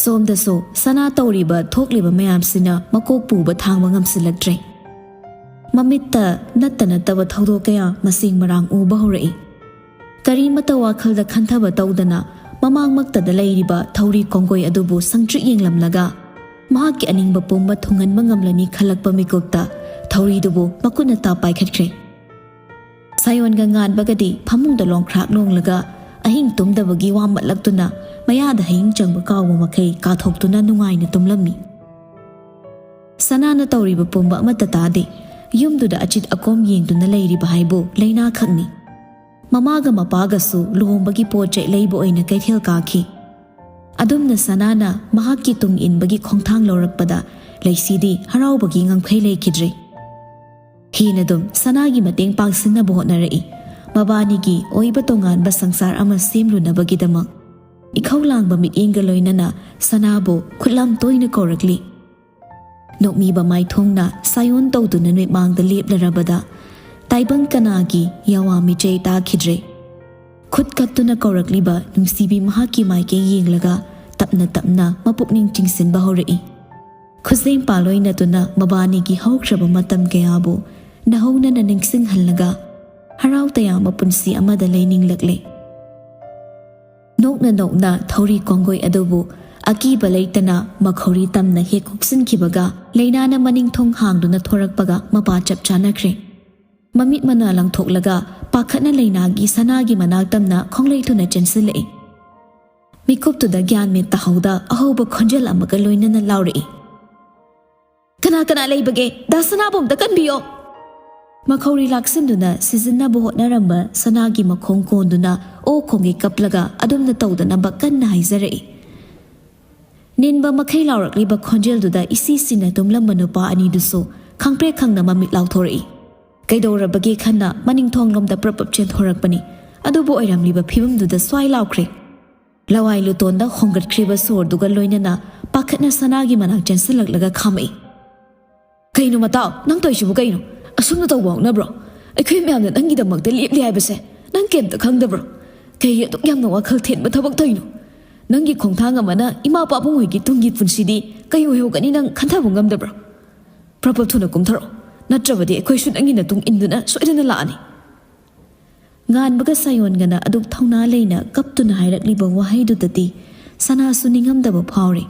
ꯁꯣꯝꯗꯁꯨ ꯁꯅꯥ ꯇꯧꯔꯤꯕ ꯊꯣꯛꯂꯤꯕ ꯃꯌꯥꯝꯁꯤꯅ ꯃꯀꯣꯛ ꯄꯨꯕ ꯊꯥꯡꯕ ꯉꯝꯁꯤꯜꯂꯛꯇ꯭ꯔꯦ꯫ ꯃꯃꯤꯠꯇ ꯅꯠꯇ ꯅꯠꯇꯕ ꯊꯧꯗꯣꯛ ꯀꯌꯥ ꯃꯁꯤꯡ ꯃꯔꯥꯡ ꯎꯕ ꯍꯧꯔꯛꯏ꯫ ꯀꯔꯤꯃꯠꯇ ꯋꯥꯈꯜꯗ ꯈꯟꯊꯕ ꯇꯧꯗꯅ ꯃꯃꯥꯡꯃꯛꯇꯗ ꯂꯩꯔꯤꯕ ꯊꯧꯔꯤ ꯀꯣꯡꯒꯣꯏ ꯑꯗꯨꯕꯨ ꯁꯪꯇ꯭ꯔꯤꯛ ꯌꯦꯡꯂꯝꯂꯒ ꯃꯍꯥꯛꯀꯤ ꯑꯅꯤꯡꯕ ꯄꯨꯝꯕ ꯊꯨꯡꯍꯟꯕ ꯉꯝꯂꯅꯤ ꯈꯜꯂꯛꯄ ꯃꯤꯀꯨꯞꯇ ꯊꯧꯔꯤꯗꯨꯕꯨ ꯃꯈꯨꯠꯅ ꯇꯥꯞ ꯄꯥꯏꯈꯠꯈ꯭ꯔꯦ꯫ ꯁꯥꯌꯣꯟꯒ ꯉꯥꯟꯕꯒꯗꯤ ꯐꯃꯨꯡꯗ ꯂꯣꯡꯈ꯭ꯔꯥꯛ ꯂꯣꯡꯂꯒ ꯑꯍꯤꯡ ꯇꯨꯝꯗꯕꯒꯤ ꯋꯥꯃꯠꯂꯛꯇꯨꯅ ꯃꯌꯥꯗ ꯍꯌꯤꯡ ꯆꯪꯕ ꯀꯥꯎꯕ ꯃꯈꯩ ꯀꯥꯊꯣꯛꯇꯨꯅ ꯅꯨꯡꯉꯥꯏꯅ ꯇꯨꯝꯂꯝꯃꯤ꯫ ꯁꯅꯥꯅ ꯇꯧꯔꯤꯕ ꯄꯨꯝꯕ ꯑꯃꯠꯇ ꯇꯥꯗꯦ꯫ ꯌꯨꯝꯗꯨꯗ ꯑꯆꯤꯠ ꯑꯀꯣꯝ ꯌꯦꯡꯗꯨꯅ ꯂꯩꯔꯤꯕ ꯍꯥꯏꯕꯨ ꯂꯩꯅꯥ ꯈꯛꯅꯤ꯫ ꯃꯃꯥꯒ ꯃꯄꯥꯒꯁꯨ ꯂꯨꯍꯣꯡꯕꯒꯤ ꯄꯣꯠ ꯆꯩ ꯂꯩꯕ ꯑꯣꯏꯅ ꯀꯩꯊꯦꯜ ꯀꯥꯈꯤ꯫ ꯑꯗꯨꯝꯅ ꯁꯅꯥꯅ ꯃꯍꯥꯛꯀꯤ ꯇꯨꯡ ꯏꯟꯕꯒꯤ ꯈꯣꯡꯊꯥꯡ ꯂꯧꯔꯛꯄꯗ ꯂꯩꯁꯤꯗꯤ ꯍꯔꯥꯎꯕꯒꯤ ꯉꯝꯈꯩ ꯂꯩꯈꯤꯗ꯭ꯔꯦ꯫ ꯍꯦꯟꯅꯗꯨꯝ ꯁꯅꯥꯒꯤ ꯃꯇꯦꯡ ꯄꯥꯡꯁꯤꯟꯅꯕ ꯍꯣꯠꯅꯔꯛꯏ꯫ ꯃꯕꯥꯅꯤꯒꯤ ꯑꯣꯏꯕ ꯇꯣꯉꯥꯟꯕ ꯁꯪꯁꯥꯔ ꯑꯃ ꯁꯦꯝꯂꯨꯅꯕꯒꯤꯗꯃꯛ꯫ ꯏꯈꯧ ꯂꯥꯡꯕ ꯃꯤꯠꯌꯦꯡꯒ ꯂꯣꯏꯅꯅ ꯁꯅꯥꯕꯨ ꯈꯨꯠꯂꯝ ꯇꯣꯏꯅ ꯀꯧꯔꯛꯂꯤ꯫ ꯅꯣꯛꯃꯤꯕ ꯃꯥꯏꯊꯣꯡꯅ ꯁꯥꯌꯣꯟ ꯇꯧꯗꯨꯅ ꯃꯤꯠꯃꯥꯡꯗ ꯂꯦꯞꯂꯔꯕꯗ ꯇꯥꯏꯕꯪ ꯀꯅꯥꯒꯤ ꯌꯥꯋꯥ ꯃꯤꯆꯩ ꯇꯥꯈꯤꯗ꯭ꯔꯦ꯫ ꯈꯨꯠ ꯀꯠꯇꯨꯅ ꯀꯧꯔꯛꯂꯤꯕ ꯅꯨꯡꯁꯤꯕꯤ ꯃꯍꯥꯛꯀꯤ ꯃꯥꯏꯀꯩ ꯌꯦꯡꯂꯒ ꯇꯞꯅ ꯇꯞꯅ ꯃꯄꯨꯛꯅꯤꯡ ꯆꯤꯡꯁꯤꯟꯕ ꯍꯧꯔꯛꯏ꯫ ꯈꯨꯖꯦꯡ ꯄꯥꯜꯂꯣꯏꯅꯗꯨꯅ ꯃꯕꯥꯅꯤꯒꯤ ꯍꯧꯈ꯭ꯔꯕ ꯃꯇꯝ ꯀꯌꯥꯕꯨ ꯅꯧꯍꯧꯅꯅ ꯅꯤꯡꯁꯤꯡꯍꯜꯂꯒ ꯍꯔꯥꯎ ꯇꯌꯥꯝꯕ ꯄꯨꯟꯁꯤ ꯑꯃꯗ ꯂꯩꯅꯤꯡꯂꯛꯂꯦ꯫ ꯅꯣꯛꯅ ꯅꯣꯛꯅ ꯊꯧꯔꯤ ꯀꯣꯡꯒꯣꯏ ꯑꯗꯨꯕꯨ ꯑꯀꯤꯕ ꯂꯩꯇꯅ ꯃꯈꯧꯔꯤ ꯇꯝꯅ ꯍꯦꯛ ꯀꯨꯞꯁꯤꯟꯈꯤꯕꯒ ꯂꯩꯅꯥꯅ ꯃꯅꯤꯡ ꯊꯣꯡ ꯍꯥꯡꯗꯨꯅ ꯊꯣꯔꯛꯄꯒ ꯃꯄꯥ ꯆꯞ ꯆꯥꯅꯈ꯭ꯔꯦ꯫ ꯃꯃꯤꯠ ꯃꯅꯥ ꯂꯪꯊꯣꯛꯂꯒ ꯄꯥꯈꯠꯅ ꯂꯩꯅꯥꯒꯤ ꯁꯅꯥꯒꯤ ꯃꯅꯥꯛ ꯇꯝꯅ ꯈꯣꯡꯂꯩ ꯊꯨꯅ ꯆꯦꯟꯁꯤꯜꯂꯛꯏ꯫ ꯃꯤꯀꯨꯞꯇꯨꯗ ꯒ꯭ꯌꯥꯟ ꯃꯦꯟ ꯇꯥꯍꯧꯗ ꯑꯍꯧꯕ ꯈꯣꯟꯖꯦꯜ ꯑꯃꯒ ꯂꯣꯏꯅꯅ ꯂꯥꯎꯔꯛꯏ꯫ "ꯀꯅꯥ ꯀꯅꯥ ꯂꯩꯕꯒꯦ? ꯗꯥ ꯁꯅꯥꯕꯨ ꯑꯝꯇ ꯀꯟꯕꯤꯌꯣ!" ꯃꯈꯧꯔꯤ ꯂꯥꯛꯁꯤꯟꯗꯨꯅ ꯁꯤꯖꯤꯟꯅꯕ ꯍꯣꯠꯅꯔꯝꯕ ꯁꯅꯥꯒꯤ ꯃꯈꯣꯡ ꯀꯣꯟꯗꯨꯅ ꯑꯣ ꯈꯣꯡꯒꯩ ꯀꯞꯂꯒ ꯑꯗꯨꯝꯅ ꯇꯧꯗꯅꯕ ꯀꯟꯅ ꯍꯥꯏꯖꯔꯛꯏ꯫ ꯅꯤꯟꯕ ꯃꯈꯩ ꯂꯥꯎꯔꯛꯂꯤꯕ ꯈꯣꯟꯖꯦꯜꯗꯨꯗ ꯏꯁꯤ ꯁꯤꯅ ꯇꯨꯝꯂꯝꯕ ꯅꯨꯄꯥ ꯑꯅꯤꯗꯨꯁꯨ ꯈꯪꯄ꯭ꯔꯦꯛ ꯈꯪꯅ ꯃꯃꯤꯠ ꯂꯥꯎꯊꯣꯔꯛꯏ꯫ ꯀꯩꯗꯧꯔꯕꯒꯦ ꯈꯟꯅ ꯃꯅꯤꯡꯊꯣꯡꯂꯣꯝꯗ ꯄ꯭ꯔꯞ ꯄ꯭ꯔꯞ ꯆꯦꯟꯊꯣꯔꯛꯄꯅꯤ꯫ ꯑꯗꯨꯕꯨ ꯑꯣꯏꯔꯝꯂꯤꯕ ꯐꯤꯕꯝꯗꯨꯗ ꯁ꯭ꯋꯥꯏ ꯂꯥꯎꯈ꯭ꯔꯦ꯫ ꯂꯋꯥꯏ ꯂꯨꯇꯣꯟꯗ ꯍꯣꯡꯒꯠꯈ꯭ꯔꯤꯕ ꯁꯣꯔꯗꯨꯒ ꯂꯣꯏꯅꯅ ꯄꯥꯈꯠꯅ ꯁꯅꯥꯒꯤ ꯃꯅꯥꯛ ꯆꯦꯟꯁꯤꯜꯂꯛꯂꯒ ꯈꯥꯝꯃꯛꯏ꯫ "ꯀꯩꯅꯣ ꯃꯇꯥꯎ, ꯅꯪ ꯇꯧꯔꯤꯁꯤꯕꯨ ꯀꯩꯅꯣ? ꯑꯁꯨꯝꯅ ꯇꯧꯕ ꯍꯧꯅꯕ꯭ꯔꯣ? ꯑꯩꯈꯣꯏ ꯃꯌꯥꯝꯅ ꯅꯪꯒꯤꯗꯃꯛꯇ ꯂꯦꯞꯂꯤ ꯍꯥꯏꯕꯁꯦ ꯅꯪ ꯀꯩꯝꯇ ꯈꯪꯗꯕ꯭ꯔꯣ? ꯀꯩꯒꯤ ꯑꯗꯨꯛ ꯌꯥꯝꯅ ꯋꯥꯈꯜ ꯊꯦꯟꯕ ꯊꯕꯛ ꯇꯧꯔꯤꯅꯣ? ꯅꯪꯒꯤ ꯈꯣꯡꯊꯥꯡ ꯑꯃꯅ ꯏꯃꯥ ꯄꯥꯕꯨꯡ ꯍꯣꯏꯒꯤ ꯇꯨꯡꯒꯤ ꯄꯨꯟꯁꯤꯗꯤ ꯀꯩ ꯑꯣꯏꯍꯧꯒꯅꯤ ꯅꯪ ꯈꯟꯊꯕ ꯉꯝꯗꯕ꯭ꯔꯣ? ꯄ꯭ꯔꯄꯜ, ꯊꯨꯅ ꯀꯨꯝꯊꯔꯛꯑꯣ, ꯅꯠꯇ꯭ꯔꯕꯗꯤ ꯑꯩꯈꯣꯏꯁꯨ ꯅꯪꯒꯤ ꯅꯇꯨꯡ ꯏꯟꯗꯨꯅ ꯁꯣꯏꯗꯅ ꯂꯥꯛꯑꯅꯤ꯫" ꯉꯥꯟꯕꯒ ꯁꯥꯌꯣꯟꯒꯅ ꯑꯗꯨꯛ ꯊꯧꯅꯥ ꯂꯩꯅ ꯀꯞꯇꯨꯅ ꯍꯥꯏꯔꯛꯂꯤꯕ ꯋꯥꯍꯩꯗꯨꯗꯗꯤ ꯁꯅꯥꯁꯨ ꯅꯤꯡꯉꯝꯗꯕ ꯐꯥꯎꯔꯦ꯫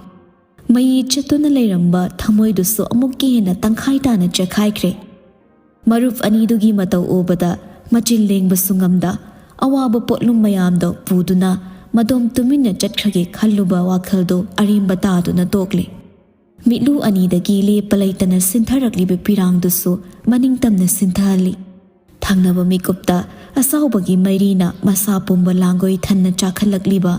ꯃꯌꯤ ꯆꯠꯇꯨꯅ ꯂꯩꯔꯝꯕ ꯊꯃꯣꯏꯗꯨꯁꯨ ꯑꯃꯨꯛꯀ ꯍꯦꯟꯅ ꯇꯪꯈꯥꯏ ꯇꯥꯅ ꯆꯦꯛꯈꯥꯏꯈ꯭ꯔꯦ꯫ ꯃꯔꯨꯞ ꯑꯅꯤꯗꯨꯒꯤ ꯃꯇꯧ ꯎꯕꯗ ꯃꯆꯤꯟ ꯂꯦꯡꯕꯁꯨ ꯉꯝꯗ, ꯑꯋꯥꯕ ꯄꯣꯠꯂꯨꯝ ꯃꯌꯥꯝꯗꯣ ꯄꯨꯗꯨꯅ ꯃꯗꯣꯝ ꯇꯨꯃꯤꯟꯅ ꯆꯠꯈ꯭ꯔꯒꯦ ꯈꯜꯂꯨꯕ ꯋꯥꯈꯜꯗꯣ ꯑꯔꯦꯝꯕ ꯇꯥꯗꯨꯅ ꯇꯣꯛꯂꯦ꯫ ꯃꯤꯠꯂꯨ ꯑꯅꯤꯗꯒꯤ ꯂꯦꯞꯄ ꯂꯩꯇꯅ ꯁꯤꯟꯊꯔꯛꯂꯤꯕ ꯄꯤꯔꯥꯡꯗꯨꯁꯨ ꯃꯅꯤꯡ ꯇꯝꯅ ꯁꯤꯟꯊꯍꯜꯂꯤ꯫ ꯊꯪꯅꯕ ꯃꯤꯀꯨꯞꯇ ꯑꯆꯥꯎꯕꯒꯤ ꯃꯩꯔꯤꯅ ꯃꯁꯥ ꯄꯨꯝꯕ ꯂꯥꯡꯒꯣꯏ ꯊꯟꯅ ꯆꯥꯛꯈꯠꯂꯛꯂꯤꯕ,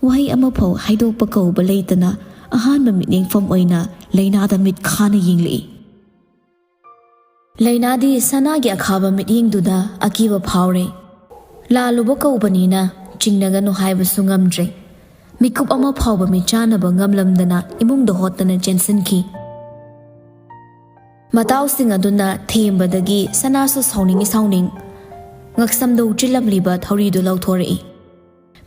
ꯋꯥꯍꯩ ꯑꯃꯐꯥꯎ ꯍꯥꯏꯗꯣꯛꯄ ꯀꯧꯕ ꯂꯩꯇꯅ ꯑꯍꯥꯟꯕ ꯃꯤꯠꯌꯦꯡꯐꯝ ꯑꯣꯏꯅ ꯂꯩꯅꯥꯗ ꯃꯤꯠ ꯈꯥꯅ ꯌꯦꯡꯂꯛꯏ꯫ ꯂꯩꯅꯥꯗꯤ ꯁꯅꯥꯒꯤ ꯑꯈꯥꯕ ꯃꯤꯠꯌꯦꯡꯗꯨꯗ ꯑꯀꯤꯕ ꯐꯥꯎꯔꯦ꯫ ꯂꯥꯜꯂꯨꯕ ꯀꯧꯕꯅꯤꯅ ꯆꯤꯡꯅꯒꯅꯨ ꯍꯥꯏꯕꯁꯨ ꯉꯝꯗ꯭ꯔꯦ꯫ ꯃꯤꯀꯨꯞ ꯑꯃ ꯐꯥꯎꯕ ꯃꯤꯠꯆꯥꯅꯕ ꯉꯝꯂꯝꯗꯅ ꯏꯃꯨꯡꯗ ꯍꯣꯠꯇꯅ ꯆꯦꯟꯁꯤꯟꯈꯤ꯫ ꯃꯇꯥꯎꯁꯤꯡ ꯑꯗꯨꯅ ꯊꯦꯝꯕꯗꯒꯤ ꯁꯅꯥꯁꯨ ꯁꯥꯎꯅꯤꯡꯏ ꯁꯥꯎꯅꯤꯡ, ꯉꯛꯁꯝꯗ ꯎꯞꯆꯤꯜꯂꯝꯂꯤꯕ ꯊꯧꯔꯤꯗꯨ ꯂꯧꯊꯣꯔꯛꯏ꯫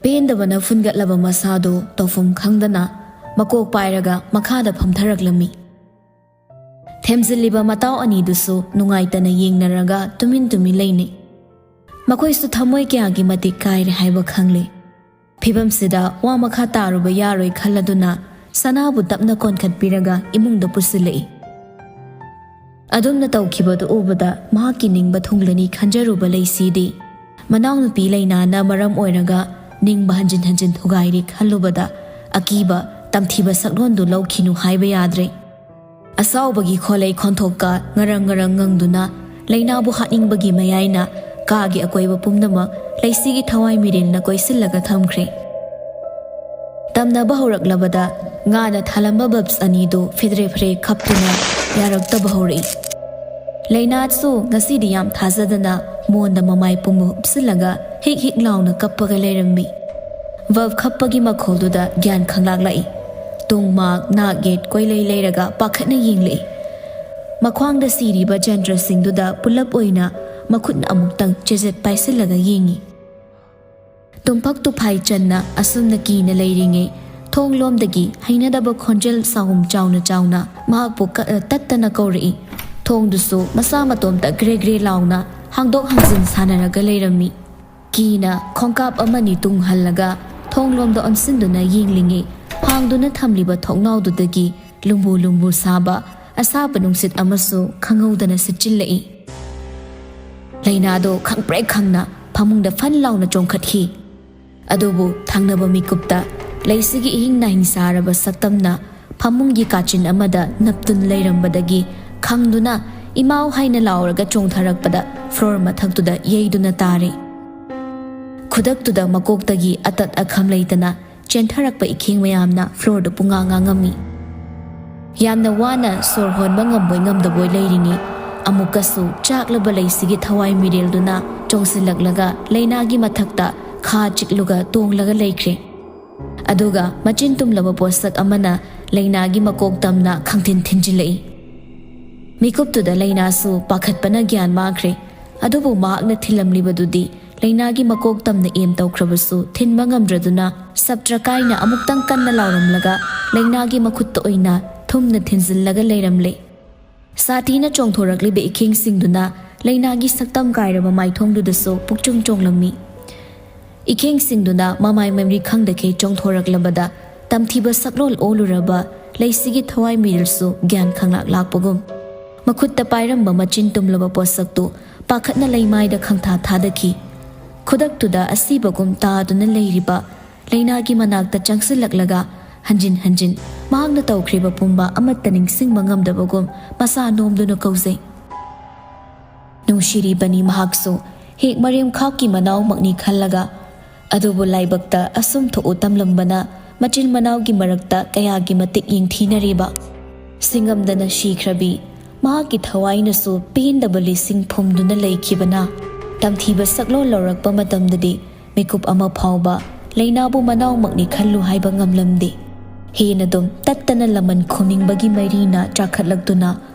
ꯄꯦꯟꯗꯕꯅ ꯐꯨꯟꯒꯠꯂꯕ ꯃꯁꯥꯗꯨ ꯇꯧꯐꯝ ꯈꯪꯗꯅ ꯃꯀꯣꯛ ꯄꯥꯏꯔꯒ ꯃꯈꯥꯗ ꯐꯝꯊꯔꯛꯂꯝꯃꯤ꯫ ꯊꯦꯝꯖꯤꯜꯂꯤꯕ ꯃꯇꯥꯎ ꯑꯅꯤꯗꯨꯁꯨ ꯅꯨꯡꯉꯥꯏꯇꯅ ꯌꯦꯡꯅꯔꯒ ꯇꯨꯃꯤꯟ ꯇꯨꯃꯤꯟ ꯂꯩꯅꯩ꯫ ꯃꯈꯣꯏꯁꯨ ꯊꯃꯣꯏ ꯀꯌꯥꯒꯤ ꯃꯇꯤꯛ ꯀꯥꯏꯔꯦ ꯍꯥꯏꯕ ꯈꯪꯂꯦ꯫ ꯐꯤꯕꯝꯁꯤꯗ ꯋꯥ ꯃꯈꯥ ꯇꯥꯔꯨꯕ ꯌꯥꯔꯣꯏ ꯈꯜꯂꯗꯨꯅ ꯁꯅꯥꯕꯨ ꯇꯞꯅ ꯀꯣꯟꯈꯠꯄꯤꯔꯒ ꯏꯃꯨꯡꯗ ꯄꯨꯁꯤꯜꯂꯛꯏ꯫ ꯑꯗꯨꯝꯅ ꯇꯧꯈꯤꯕꯗꯨ ꯎꯕꯗ ꯃꯍꯥꯛꯀꯤ ꯅꯤꯡꯕ ꯊꯨꯡꯂꯅꯤ ꯈꯟꯖꯔꯨꯕ ꯂꯩꯁꯤꯗꯤ ꯃꯅꯥꯎꯅꯨꯄꯤ ꯂꯩꯅꯥꯅ ꯃꯔꯝ ꯑꯣꯏꯔꯒ ꯅꯤꯡꯕ ꯍꯟꯖꯤꯟ ꯍꯟꯖꯤꯟ ꯊꯨꯒꯥꯏꯔꯤ ꯈꯜꯂꯨꯕꯗ ꯑꯀꯤꯕ, ꯇꯝꯊꯤꯕ ꯁꯛꯂꯣꯟꯗꯨ ꯂꯧꯈꯤꯅꯨ ꯍꯥꯏꯕ ꯌꯥꯗ꯭ꯔꯦ꯫ ꯑꯁꯥꯎꯕꯒꯤ ꯈꯣꯂꯩ ꯈꯣꯟꯊꯣꯛꯀ ꯉꯔꯪ ꯉꯔꯪ ꯉꯪꯗꯨꯅ ꯂꯩꯅꯥꯕꯨ ꯍꯥꯠꯅꯤꯡꯕꯒꯤ ꯃꯌꯥꯏꯅ ꯀꯥꯒꯤ ꯑꯀꯣꯏꯕ ꯄꯨꯝꯅꯃꯛ ꯂꯩꯁꯤꯒꯤ ꯊꯋꯥꯏ ꯃꯤꯔꯤꯜꯅ ꯀꯣꯏꯁꯤꯜꯂꯒ ꯊꯝꯈ꯭ꯔꯦ꯫ ꯇꯝꯅꯕ ꯍꯧꯔꯛꯂꯕꯗ ꯉꯥꯅ ꯊꯥꯂꯝꯕ ꯕꯜꯕꯁ ꯑꯅꯤꯗꯨ ꯐꯤꯗ꯭ꯔꯦ ꯐꯤꯗ꯭ꯔꯦ ꯈꯞꯇꯨꯅ ꯌꯥꯔꯛꯇꯕ ꯍꯧꯔꯛꯏ꯫ ꯂꯩꯅꯥꯁꯨ ꯉꯁꯤꯗꯤ ꯌꯥꯝ ꯊꯥꯖꯗꯅ ꯃꯣꯟꯗ ꯃꯃꯥꯏ ꯄꯨꯝꯕ ꯍꯨꯞꯁꯤꯜꯂꯒ ꯍꯤꯛ ꯍꯤꯛ ꯂꯥꯎꯅ ꯀꯞꯄꯒ ꯂꯩꯔꯝꯃꯤ꯫ ꯚꯜꯚ ꯈꯞꯄꯒꯤ ꯃꯈꯣꯜꯗꯨꯗ ꯒ꯭ꯌꯥꯟ ꯈꯪꯂꯥꯛꯂꯛꯏ꯫ ꯇꯨꯡ ꯃꯥꯛ ꯅꯥꯛ ꯌꯦꯠ ꯀꯣꯏꯂꯩ ꯂꯩꯔꯒ ꯄꯥꯈꯠꯅ ꯌꯦꯡꯂꯛꯏ꯫ ꯃꯈ꯭ꯋꯥꯡꯗ ꯁꯤꯔꯤꯕ ꯖꯟꯇ꯭ꯔꯁꯤꯡꯗꯨꯗ ꯄꯨꯂꯞ ꯑꯣꯏꯅ ꯃꯈꯨꯠꯅ ꯑꯃꯨꯛꯇꯪ ꯆꯦꯖꯦꯠ ꯄꯥꯏꯁꯤꯜꯂꯒ ꯌꯦꯡꯉꯤ꯫ ꯇꯨꯝꯐꯛ ꯇꯨꯐꯥꯏ ꯆꯟꯅ ꯑꯁꯨꯝꯅ ꯀꯤꯅ ꯂꯩꯔꯤꯉꯩ, ꯊꯣꯡ ꯂꯣꯝꯗꯒꯤ ꯍꯩꯅꯗꯕ ꯈꯣꯟꯖꯦꯜ ꯆꯥꯎꯝ ꯆꯥꯎꯅ ꯆꯥꯎꯅ ꯃꯍꯥꯛꯄꯨ ꯀ-, ꯇꯠꯇꯅ ꯀꯧꯔꯛꯏ꯫ ꯊꯣꯡꯗꯨꯁꯨ ꯃꯁꯥ ꯃꯇꯣꯝꯇ ꯒ꯭ꯔꯦ ꯒ꯭ꯔꯦ ꯂꯥꯎꯅ ꯍꯥꯡꯗꯣꯛ ꯍꯥꯡꯖꯤꯟ ꯁꯥꯟꯅꯔꯒ ꯂꯩꯔꯝꯃꯤ꯫ ꯀꯤꯅ ꯈꯣꯡꯀꯥꯞ ꯑꯃꯅꯤ ꯇꯨꯡ ꯍꯜꯂꯒ ꯊꯣꯡ ꯂꯣꯝꯗ ꯑꯣꯟꯁꯤꯟꯗꯨꯅ ꯌꯦꯡꯂꯤꯉꯩ, ꯍꯥꯡꯗꯨꯅ ꯊꯝꯂꯤꯕ ꯊꯣꯡꯅꯥꯎꯗꯨꯗꯒꯤ ꯂꯨꯝꯕꯨ ꯂꯨꯝꯕꯨ ꯁꯥꯕ ꯑꯁꯥꯕ ꯅꯨꯡꯁꯤꯠ ꯑꯃꯁꯨ ꯈꯪꯍꯧꯗꯅ ꯁꯤꯠꯆꯤꯜꯂꯛꯏ꯫ ꯂꯩꯅꯥꯗꯣ ꯈꯪꯄ꯭ꯔꯦꯛ ꯈꯪꯅ ꯐꯃꯨꯡꯗ ꯐꯟ ꯂꯥꯎꯅ ꯆꯣꯡꯈꯠꯈꯤ꯫ ꯑꯗꯨꯕꯨ ꯊꯪꯅꯕ ꯃꯤꯀꯨꯞꯇ ꯂꯩꯁꯤꯒꯤ ꯏꯍꯤꯡ ꯅꯥꯍꯤꯡ ꯁꯥꯔꯕ ꯁꯛꯇꯝꯅ ꯐꯃꯨꯡꯒꯤ ꯀꯥꯆꯤꯟ ꯑꯃꯗ ꯅꯞꯇꯨꯅ ꯂꯩꯔꯝꯕꯗꯒꯤ ꯈꯪꯗꯨꯅ ꯏꯃꯥꯎ ꯍꯥꯏꯅ ꯂꯥꯎꯔꯒ ꯆꯣꯡꯊꯔꯛꯄꯗ ꯐ꯭ꯂꯣꯔ ꯃꯊꯛꯇꯨꯗ ꯌꯩꯗꯨꯅ ꯇꯥꯔꯦ꯫ ꯈꯨꯗꯛꯇꯨꯗ ꯃꯀꯣꯛꯇꯒꯤ ꯑꯇꯠ ꯑꯈꯝ ꯂꯩꯇꯅ ꯆꯦꯟꯊꯔꯛꯄ ꯏꯈꯦꯡ ꯃꯌꯥꯝꯅ ꯐ꯭ꯂꯣꯔꯗ ꯄꯨꯡꯉꯥ ꯉꯥꯡꯉꯝꯃꯤ꯫ ꯌꯥꯝꯅ ꯋꯥꯅ ꯁꯣꯔ ꯍꯣꯟꯕ ꯉꯝꯕꯣꯏ ꯉꯝꯗꯕꯣꯏ ꯂꯩꯔꯤꯉꯩ, ꯑꯃꯨꯛꯀꯁꯨ ꯆꯥꯛꯂꯕ ꯂꯩꯁꯤꯒꯤ ꯊꯋꯥꯏ ꯃꯤꯔꯦꯜꯗꯨꯅ ꯆꯣꯡꯁꯤꯜꯂꯛꯂꯒ ꯂꯩꯅꯥꯒꯤ ꯃꯊꯛꯇ ꯈꯥ ꯆꯤꯛꯂꯨꯒ ꯇꯣꯡꯂꯒ ꯂꯩꯈ꯭ꯔꯦ꯫ ꯑꯗꯨꯒ ꯃꯆꯤꯟ ꯇꯨꯝꯂꯕ ꯄꯣꯠꯁꯛ ꯑꯃꯅ ꯂꯩꯅꯥꯒꯤ ꯃꯀꯣꯛ ꯇꯝꯅ ꯈꯪꯊꯤꯟ ꯊꯤꯟꯖꯤꯜꯂꯛꯏ꯫ ꯃꯤꯀꯨꯞꯇꯨꯗ ꯂꯩꯅꯥꯁꯨ ꯄꯥꯈꯠꯄꯅ ꯒ꯭ꯌꯥꯟ ꯃꯥꯡꯈ꯭ꯔꯦ꯫ ꯑꯗꯨꯕꯨ ꯃꯍꯥꯛꯅ ꯊꯤꯜꯂꯝꯂꯤꯕꯗꯨꯗꯤ ꯂꯩꯅꯥꯒꯤ ꯃꯀꯣꯛ ꯇꯝꯅ ꯑꯦꯝ ꯇꯧꯈ꯭ꯔꯕꯁꯨ ꯊꯤꯟꯕ ꯉꯝꯗ꯭ꯔꯗꯨꯅ ꯁꯞꯇ꯭ꯔꯀꯥꯏꯅ ꯑꯃꯨꯛꯇꯪ ꯀꯟꯅ ꯂꯥꯎꯔꯝꯂꯒ ꯂꯩꯅꯥꯒꯤ ꯃꯈꯨꯠꯇ ꯑꯣꯏꯅ ꯊꯨꯝꯅ ꯊꯤꯟꯖꯤꯜꯂꯒ ꯂꯩꯔꯝꯂꯦ꯫ ꯁꯥꯊꯤꯅ ꯆꯣꯡꯊꯣꯔꯛꯂꯤꯕ ꯏꯈꯦꯡꯁꯤꯡꯗꯨꯅ ꯂꯩꯅꯥꯒꯤ ꯁꯛꯇꯝ ꯀꯥꯏꯔꯕ ꯃꯥꯏꯊꯣꯡꯗꯨꯗꯁꯨ ꯄꯨꯛꯆꯨꯡ ꯆꯣꯡꯂꯝꯃꯤ꯫ ꯏꯈꯦꯡꯁꯤꯡꯗꯨꯅ ꯃꯃꯥꯏ ꯃꯃꯤ ꯈꯪꯗꯈꯩ ꯆꯣꯡꯊꯣꯔꯛꯂꯕꯗ ꯇꯝꯊꯤꯕ ꯁꯛꯂꯣꯟ ꯑꯣꯜꯂꯨꯔꯕ ꯂꯩꯁꯤꯒꯤ ꯊꯋꯥꯏ ꯃꯤꯔꯤꯜꯁꯨ ꯒ꯭ꯌꯥꯟ ꯈꯪꯂꯥꯛ ꯂꯥꯛꯄꯒꯨꯝ ꯃꯈꯨꯠꯇ ꯄꯥꯏꯔꯝꯕ ꯃꯆꯤꯟ ꯇꯨꯝꯂꯕ ꯄꯣꯠꯁꯛꯇꯨ ꯄꯥꯈꯠꯅ ꯂꯩꯃꯥꯏꯗ ꯈꯪꯊꯥ ꯊꯥꯗꯈꯤ꯫ ꯈꯨꯗꯛꯇꯨꯗ ꯑꯁꯤꯕꯒꯨꯝ ꯇꯥꯗꯨꯅ ꯂꯩꯔꯤꯕ ꯂꯩꯅꯥꯒꯤ ꯃꯅꯥꯛꯇ ꯆꯪꯁꯤꯜꯂꯛꯂꯒ ꯍꯟꯖꯤꯟ ꯍꯟꯖꯤꯟ ꯃꯍꯥꯛꯅ ꯇꯧꯈ꯭ꯔꯤꯕ ꯄꯨꯝꯕ ꯑꯃꯠꯇ ꯅꯤꯡꯁꯤꯡꯕ ꯉꯝꯗꯕꯒꯨꯝ ꯃꯁꯥ ꯅꯣꯝꯗꯨꯅ ꯀꯧꯖꯩ꯫ ꯅꯨꯡꯁꯤꯔꯤꯕꯅꯤ ꯃꯍꯥꯛꯁꯨ ꯍꯦꯛ ꯃꯔꯦꯝꯈꯥꯛꯀꯤ ꯃꯅꯥꯎꯃꯛꯅꯤ ꯈꯜꯂꯒ, ꯑꯗꯨꯕꯨ ꯂꯥꯏꯕꯛꯇ ꯑꯁꯨꯝ ꯊꯣꯛꯎ ꯇꯝꯂꯝꯕꯅ ꯃꯆꯤꯟ ꯃꯅꯥꯎꯒꯤ ꯃꯔꯛꯇ ꯀꯌꯥꯒꯤ ꯃꯇꯤꯛ ꯌꯦꯡꯊꯤꯅꯔꯤꯕ꯫ ꯁꯤꯡꯉꯝꯗꯅ ꯁꯤꯈ꯭ꯔꯕꯤ ꯃꯍꯥꯛꯀꯤ ꯊꯋꯥꯏꯅꯁꯨ ꯄꯦꯟꯗꯕ ꯂꯤꯁꯤꯡ ꯐꯨꯝꯗꯨꯅ ꯂꯩꯈꯤꯕꯅ ꯇꯝꯊꯤꯕ ꯁꯛꯂꯣꯟ ꯂꯧꯔꯛꯄ ꯃꯇꯝꯗꯗꯤ ꯃꯤꯀꯨꯞ ꯑꯃ ꯐꯥꯎꯕ ꯂꯩꯅꯥꯕꯨ ꯃꯅꯥꯎꯃꯛꯅꯤ ꯈꯜꯂꯨ ꯍꯥꯏꯕ ꯉꯝꯂꯝꯗꯦ꯫ ꯍꯦꯟꯅꯗꯨꯝ ꯇꯠꯇꯅ ꯂꯃꯟ ꯈꯨꯝꯅꯤꯡꯕꯒꯤ ꯃꯩꯔꯤꯅ ꯆꯥꯈꯠꯂꯛꯇꯨꯅ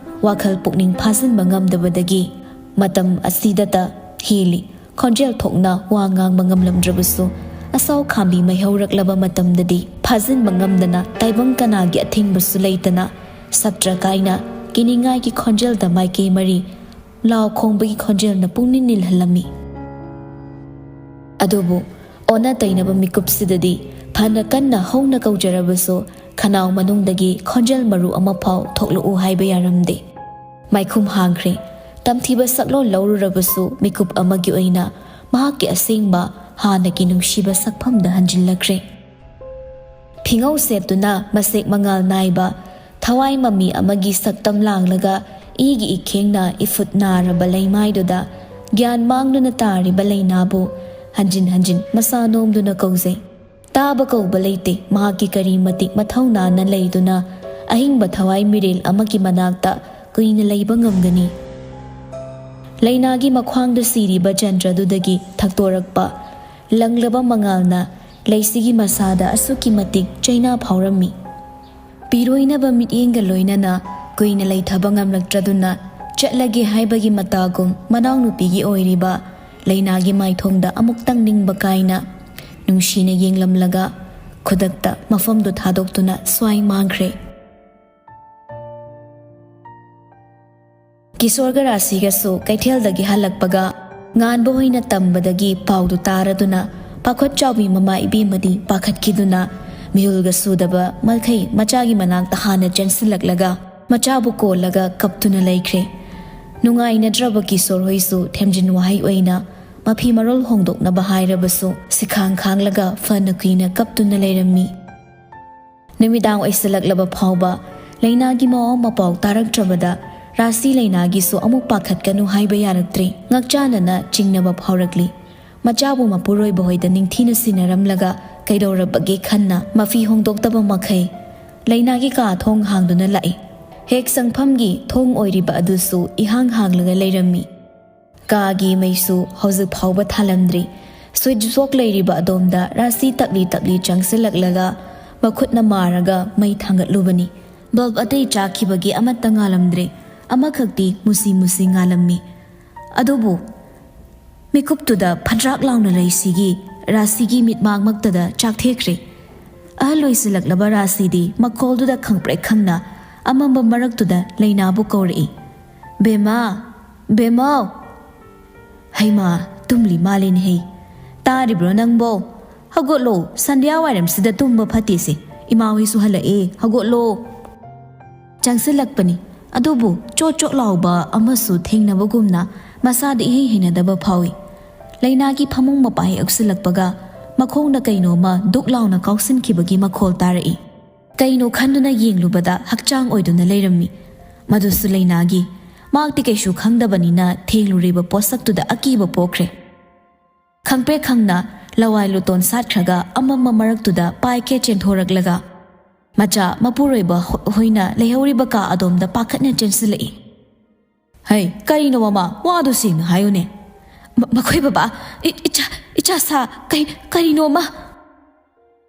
ꯋꯥꯈꯜ ꯄꯨꯛꯅꯤꯡ ꯐꯥꯖꯤꯟꯕ ꯉꯝꯗꯕꯗꯒꯤ ꯃꯇꯝ ꯑꯁꯤꯗꯇ ꯍꯦꯜꯂꯤ꯫ ꯈꯣꯟꯖꯦꯜ ꯊꯣꯛꯅ ꯋꯥ ꯉꯥꯡꯕ ꯉꯝꯂꯝꯗ꯭ꯔꯕꯁꯨ, ꯑꯁꯥꯎ ꯈꯥꯝꯕꯤ ꯃꯩꯍꯧꯔꯛꯂꯕ ꯃꯇꯝꯗꯗꯤ ꯐꯥꯖꯤꯟꯕ ꯉꯝꯗꯅ ꯇꯥꯏꯕꯪ ꯀꯅꯥꯒꯤ ꯑꯊꯤꯡꯕꯁꯨ ꯂꯩꯇꯅ ꯁꯞꯇ꯭ꯔ ꯀꯥꯏꯅ ꯀꯤꯅꯤꯡꯉꯥꯏꯒꯤ ꯈꯣꯟꯖꯦꯜꯗ ꯃꯥꯏꯀꯩ ꯃꯔꯤ ꯂꯥꯎ ꯈꯣꯡꯕꯒꯤ ꯈꯣꯟꯖꯦꯜꯅ ꯄꯨꯡꯅꯤꯜ ꯅꯤꯜꯍꯜꯂꯝꯃꯤ꯫ ꯑꯗꯨꯕꯨ ꯑꯣꯟꯅ ꯇꯩꯅꯕ ꯃꯤꯀꯨꯞꯁꯤꯗꯗꯤ ꯐꯅ ꯀꯟꯅ ꯍꯧꯅ ꯀꯧꯖꯔꯕꯁꯨ ꯈꯅꯥꯎ ꯃꯅꯨꯡꯗꯒꯤ ꯈꯣꯟꯖꯦꯜ ꯃꯔꯨ ꯑꯃꯐꯥꯎ ꯊꯣꯛꯂꯛꯎ ꯍꯥꯏꯕ ꯌꯥꯔꯝꯗꯦ꯫ ꯃꯥꯏꯈꯨꯝ ꯍꯥꯡꯈ꯭ꯔꯦ꯫ ꯇꯝꯊꯤꯕ ꯁꯛꯂꯣꯟ ꯂꯧꯔꯨꯔꯕꯁꯨ ꯃꯤꯀꯨꯞ ꯑꯃꯒꯤ ꯑꯣꯏꯅ ꯃꯍꯥꯛꯀꯤ ꯑꯁꯦꯡꯕ ꯍꯥꯟꯅꯒꯤ ꯅꯨꯡꯁꯤꯕ ꯁꯛꯐꯝꯗ ꯍꯟꯖꯤꯜꯂꯛꯈ꯭ꯔꯦ꯫ ꯐꯤꯉꯧ ꯁꯦꯠꯇꯨꯅ ꯃꯁꯦꯛ ꯃꯉꯥꯜ ꯅꯥꯏꯕ ꯊꯋꯥꯏ ꯃꯃꯤ ꯑꯃꯒꯤ ꯁꯛꯇꯝ ꯂꯥꯡꯂꯒ ꯏꯒꯤ ꯏꯈꯦꯡꯅ ꯏꯐꯨꯠ ꯅꯥꯔꯕ ꯂꯩꯃꯥꯏꯗꯨꯗ ꯒ꯭ꯌꯥꯟ ꯃꯥꯡꯗꯨꯅ ꯇꯥꯔꯤꯕ ꯂꯩꯅꯥꯕꯨ ꯍꯟꯖꯤꯟ ꯍꯟꯖꯤꯟ ꯃꯁꯥ ꯅꯣꯝꯗꯨꯅ ꯀꯧꯖꯩ꯫ ꯇꯥꯕ ꯀꯧꯕ ꯂꯩꯇꯦ꯫ ꯃꯍꯥꯛꯀꯤ ꯀꯔꯤ ꯃꯇꯤꯛ ꯃꯊꯧꯅꯥꯅ ꯂꯩꯗꯨꯅ ꯑꯍꯤꯡꯕ ꯊꯋꯥꯏ ꯃꯤꯔꯦꯜ ꯑꯃꯒꯤ ꯃꯅꯥꯛꯇ ꯀꯨꯏꯅ ꯂꯩꯕ ꯉꯝꯒꯅꯤ? ꯂꯩꯅꯥꯒꯤ ꯃꯈ꯭ꯋꯥꯡꯗ ꯁꯤꯔꯤꯕ ꯖꯟꯇ꯭ꯔꯗꯨꯗꯒꯤ ꯊꯛꯇꯣꯔꯛꯄ ꯂꯪꯂꯕ ꯃꯉꯥꯜꯅ ꯂꯩꯁꯤꯒꯤ ꯃꯁꯥꯗ ꯑꯁꯨꯛꯀꯤ ꯃꯇꯤꯛ ꯆꯩꯅꯥ ꯐꯥꯎꯔꯝꯃꯤ꯫ ꯄꯤꯔꯣꯏꯅꯕ ꯃꯤꯠꯌꯦꯡꯒ ꯂꯣꯏꯅꯅ ꯀꯨꯏꯅ ꯂꯩꯊꯕ ꯉꯝꯂꯛꯇ꯭ꯔꯗꯨꯅ ꯆꯠꯂꯒꯦ ꯍꯥꯏꯕꯒꯤ ꯃꯇꯥꯒꯨꯝ ꯃꯅꯥꯎꯅꯨꯄꯤꯒꯤ ꯑꯣꯏꯔꯤꯕ ꯂꯩꯅꯥꯒꯤ ꯃꯥꯏꯊꯣꯡꯗ ꯑꯃꯨꯛꯇꯪ ꯅꯤꯡꯕ ꯀꯥꯏꯅ ꯅꯨꯡꯁꯤꯅ ꯌꯦꯡꯂꯝꯂꯒ ꯈꯨꯗꯛꯇ ꯃꯐꯝꯗꯨ ꯊꯥꯗꯣꯛꯇꯨꯅ ꯁ꯭ꯋꯥꯏ ꯃꯥꯡꯈ꯭ꯔꯦ꯫ ꯀꯤꯁꯣꯔꯒ ꯔꯥꯁꯤꯒꯁꯨ ꯀꯩꯊꯦꯜꯗꯒꯤ ꯍꯜꯂꯛꯄꯒ ꯉꯥꯟꯕ ꯍꯣꯏꯅ ꯇꯝꯕꯗꯒꯤ ꯄꯥꯎꯗꯨ ꯇꯥꯔꯗꯨꯅ ꯄꯥꯈꯠ ꯆꯥꯎꯕꯤ ꯃꯃꯥ ꯏꯕꯦꯝꯃꯗꯤ ꯄꯥꯈꯠꯈꯤꯗꯨꯅ ꯃꯤꯍꯨꯜꯒ ꯁꯨꯗꯕ ꯃꯈꯩ ꯃꯆꯥꯒꯤ ꯃꯅꯥꯛꯇ ꯍꯥꯟꯅ ꯆꯦꯟꯁꯤꯜꯂꯛꯂꯒ ꯃꯆꯥꯕꯨ ꯀꯣꯜꯂꯒ ꯀꯞꯇꯨꯅ ꯂꯩꯈ꯭ꯔꯦ꯫ ꯅꯨꯡꯉꯥꯏꯅꯗ꯭ꯔꯕ ꯀꯤꯁꯣꯔ ꯍꯣꯏꯁꯨ ꯊꯦꯝꯖꯤꯟ ꯋꯥꯍꯩ ꯑꯣꯏꯅ ꯃꯐꯤ ꯃꯔꯣꯜ ꯍꯣꯡꯗꯣꯛꯅꯕ ꯍꯥꯏꯔꯕꯁꯨ ꯁꯤꯈꯥꯡ ꯈꯥꯡꯂꯒ ꯐꯅ ꯀꯨꯏꯅ ꯀꯞꯇꯨꯅ ꯂꯩꯔꯝꯃꯤ꯫ ꯅꯨꯃꯤꯗꯥꯡ ꯑꯣꯏꯁꯤꯜꯂꯛꯂꯕ ꯐꯥꯎꯕ ꯂꯩꯅꯥꯒꯤ ꯃꯋꯥ ꯃꯄꯥꯎ ꯇꯥꯔꯛꯇ꯭ꯔꯕꯗ ꯔꯥꯁꯤ ꯂꯩꯅꯥꯒꯤꯁꯨ ꯑꯃꯨꯛ ꯄꯥꯈꯠꯀꯅꯨ ꯍꯥꯏꯕ ꯌꯥꯔꯛꯇ꯭ꯔꯦ꯫ ꯉꯛꯆꯥꯅꯅ ꯆꯤꯡꯅꯕ ꯐꯥꯎꯔꯛꯂꯤ꯫ ꯃꯆꯥꯕꯨ ꯃꯄꯨꯔꯣꯏꯕ ꯍꯣꯏꯗ ꯅꯤꯡꯊꯤꯅ ꯁꯤꯟꯅꯔꯝꯂꯒ ꯀꯩꯗꯧꯔꯕꯒꯦ ꯈꯟꯅ ꯃꯐꯤ ꯍꯣꯡꯗꯣꯛꯇꯕ ꯃꯈꯩ ꯂꯩꯅꯥꯒꯤ ꯀꯥ ꯊꯣꯡ ꯍꯥꯡꯗꯨꯅ ꯂꯥꯛꯏ꯫ ꯍꯦꯛ ꯆꯪꯐꯝꯒꯤ ꯊꯣꯡ ꯑꯣꯏꯔꯤꯕ ꯑꯗꯨꯁꯨ ꯏꯍꯥꯡ ꯍꯥꯡꯂꯒ ꯂꯩꯔꯝꯃꯤ꯫ ꯀꯥꯒꯤ ꯃꯩꯁꯨ ꯍꯧꯖꯤꯛ ꯐꯥꯎꯕ ꯊꯥꯜꯂꯝꯗ꯭ꯔꯤ꯫ ꯁ꯭ꯋꯤꯠꯆ ꯕꯣꯛꯁ ꯂꯩꯔꯤꯕ ꯑꯗꯣꯝꯗ ꯔꯥꯁꯤ ꯇꯞꯂꯤ ꯇꯞꯂꯤ ꯆꯪꯁꯤꯜꯂꯛꯂꯒ ꯃꯈꯨꯠꯅ ꯃꯥꯔꯒ ꯃꯩ ꯊꯥꯡꯒꯠꯂꯨꯕꯅꯤ꯫ ꯕꯜꯕ ꯑꯇꯩ ꯆꯥꯛꯈꯤꯕꯒꯤ ꯑꯃꯠꯇ ꯉꯥꯜꯂꯝꯗ꯭ꯔꯦ꯫ ꯑꯃꯈꯛꯇꯤ ꯃꯨꯁꯤ ꯃꯨꯁꯤ ꯉꯥꯜꯂꯝꯃꯤ꯫ ꯑꯗꯨꯕꯨ ꯃꯤꯀꯨꯞꯇꯨꯗ ꯐꯗ꯭ꯔꯥꯛ ꯂꯥꯎꯅ ꯂꯩꯁꯤꯒꯤ ꯔꯥꯁꯤꯒꯤ ꯃꯤꯠꯃꯥꯡꯃꯛꯇꯗ ꯆꯥꯛꯊꯦꯛꯈ꯭ꯔꯦ꯫ ꯑꯍꯜ ꯑꯣꯏꯁꯤꯜꯂꯛꯂꯕ ꯔꯥꯁꯤꯗꯤ ꯃꯈꯣꯜꯗꯨꯗ ꯈꯪꯄ꯭ꯔꯦꯛ ꯈꯪꯅ ꯑꯃꯝꯕ ꯃꯔꯛꯇꯨꯗ ꯂꯩꯅꯥꯕꯨ ꯀꯧꯔꯛꯏ, "ꯕꯦꯝꯃꯥ! ꯕꯦꯝꯃꯧ!" "ꯍꯩꯃꯥ, ꯇꯨꯝꯂꯤ ꯃꯥꯜꯂꯦꯅꯦꯍꯦ꯫ ꯇꯥꯔꯤꯕ꯭ꯔꯣ ꯅꯪꯕꯣ? ꯍꯧꯒꯠꯂꯣ, ꯁꯟꯙ꯭ꯌꯥ ꯋꯥꯏꯔꯝꯁꯤꯗ ꯇꯨꯝꯕ ꯐꯠꯇꯦꯁꯦ꯫ ꯏꯃꯥ ꯍꯣꯏꯁꯨ ꯍꯜꯂꯛꯑꯦ, ꯍꯧꯒꯠꯂꯣ!" ꯆꯪꯁꯤꯜꯂꯛꯄꯅꯤ꯫ ꯑꯗꯨꯕꯨ ꯆꯣꯠ ꯆꯣꯠ ꯂꯥꯎꯕ ꯑꯃꯁꯨ ꯊꯦꯡꯅꯕꯒꯨꯝꯅ ꯃꯁꯥꯗ ꯏꯍꯩ ꯍꯩꯅꯗꯕ ꯐꯥꯎꯏ꯫ ꯂꯩꯅꯥꯒꯤ ꯐꯃꯨꯡ ꯃꯄꯥ ꯍꯦꯛ ꯌꯧꯁꯤꯜꯂꯛꯄꯒ ꯃꯈꯣꯡꯗ ꯀꯩꯅꯣꯝꯃ ꯗꯨꯛ ꯂꯥꯎꯅ ꯀꯥꯎꯁꯤꯟꯈꯤꯕꯒꯤ ꯃꯈꯣꯜ ꯇꯥꯔꯛꯏ꯫ ꯀꯩꯅꯣ ꯈꯟꯗꯨꯅ ꯌꯦꯡꯂꯨꯕꯗ ꯍꯛꯆꯥꯡ ꯑꯣꯏꯗꯨꯅ ꯂꯩꯔꯝꯃꯤ꯫ ꯃꯗꯨꯁꯨ ꯂꯩꯅꯥꯒꯤ꯫ ꯃꯍꯥꯛꯇꯤ ꯀꯩꯁꯨ ꯈꯪꯗꯕꯅꯤꯅ ꯊꯦꯡꯂꯨꯔꯤꯕ ꯄꯣꯠꯁꯛꯇꯨꯗ ꯑꯀꯤꯕ ꯄꯣꯛꯈ꯭ꯔꯦ꯫ ꯈꯪꯄ꯭ꯔꯦꯛ ꯈꯪꯅ ꯂꯋꯥꯏ ꯂꯨꯇꯣꯟ ꯁꯥꯠꯈ꯭ꯔꯒ ꯑꯃꯝꯕ ꯃꯔꯛꯇꯨꯗ ꯄꯥꯏꯀꯦ ꯆꯦꯟꯊꯣꯔꯛꯂꯒ ꯃꯆꯥ ꯃꯄꯨꯔꯣꯏꯕ ꯍꯣ-, ꯍꯣꯏꯅ ꯂꯩꯍꯧꯔꯤꯕ ꯀꯥ ꯑꯗꯣꯝꯗ ꯄꯥꯈꯠꯅ ꯆꯦꯟꯁꯤꯜꯂꯛꯏ꯫ "ꯍꯩ, ꯀꯔꯤꯅꯣ ꯃꯃꯥ? ꯋꯥꯗꯨ ꯁꯦꯡꯅ ꯍꯥꯏꯌꯨꯅꯦ!" "ꯃ-, ꯃꯈꯣꯏ ꯕꯕꯥ, ꯏ-, ꯏꯆꯥ, ꯏꯆꯥ ꯁꯥ, ꯀꯩ-, ꯀꯔꯤꯅꯣꯃ?"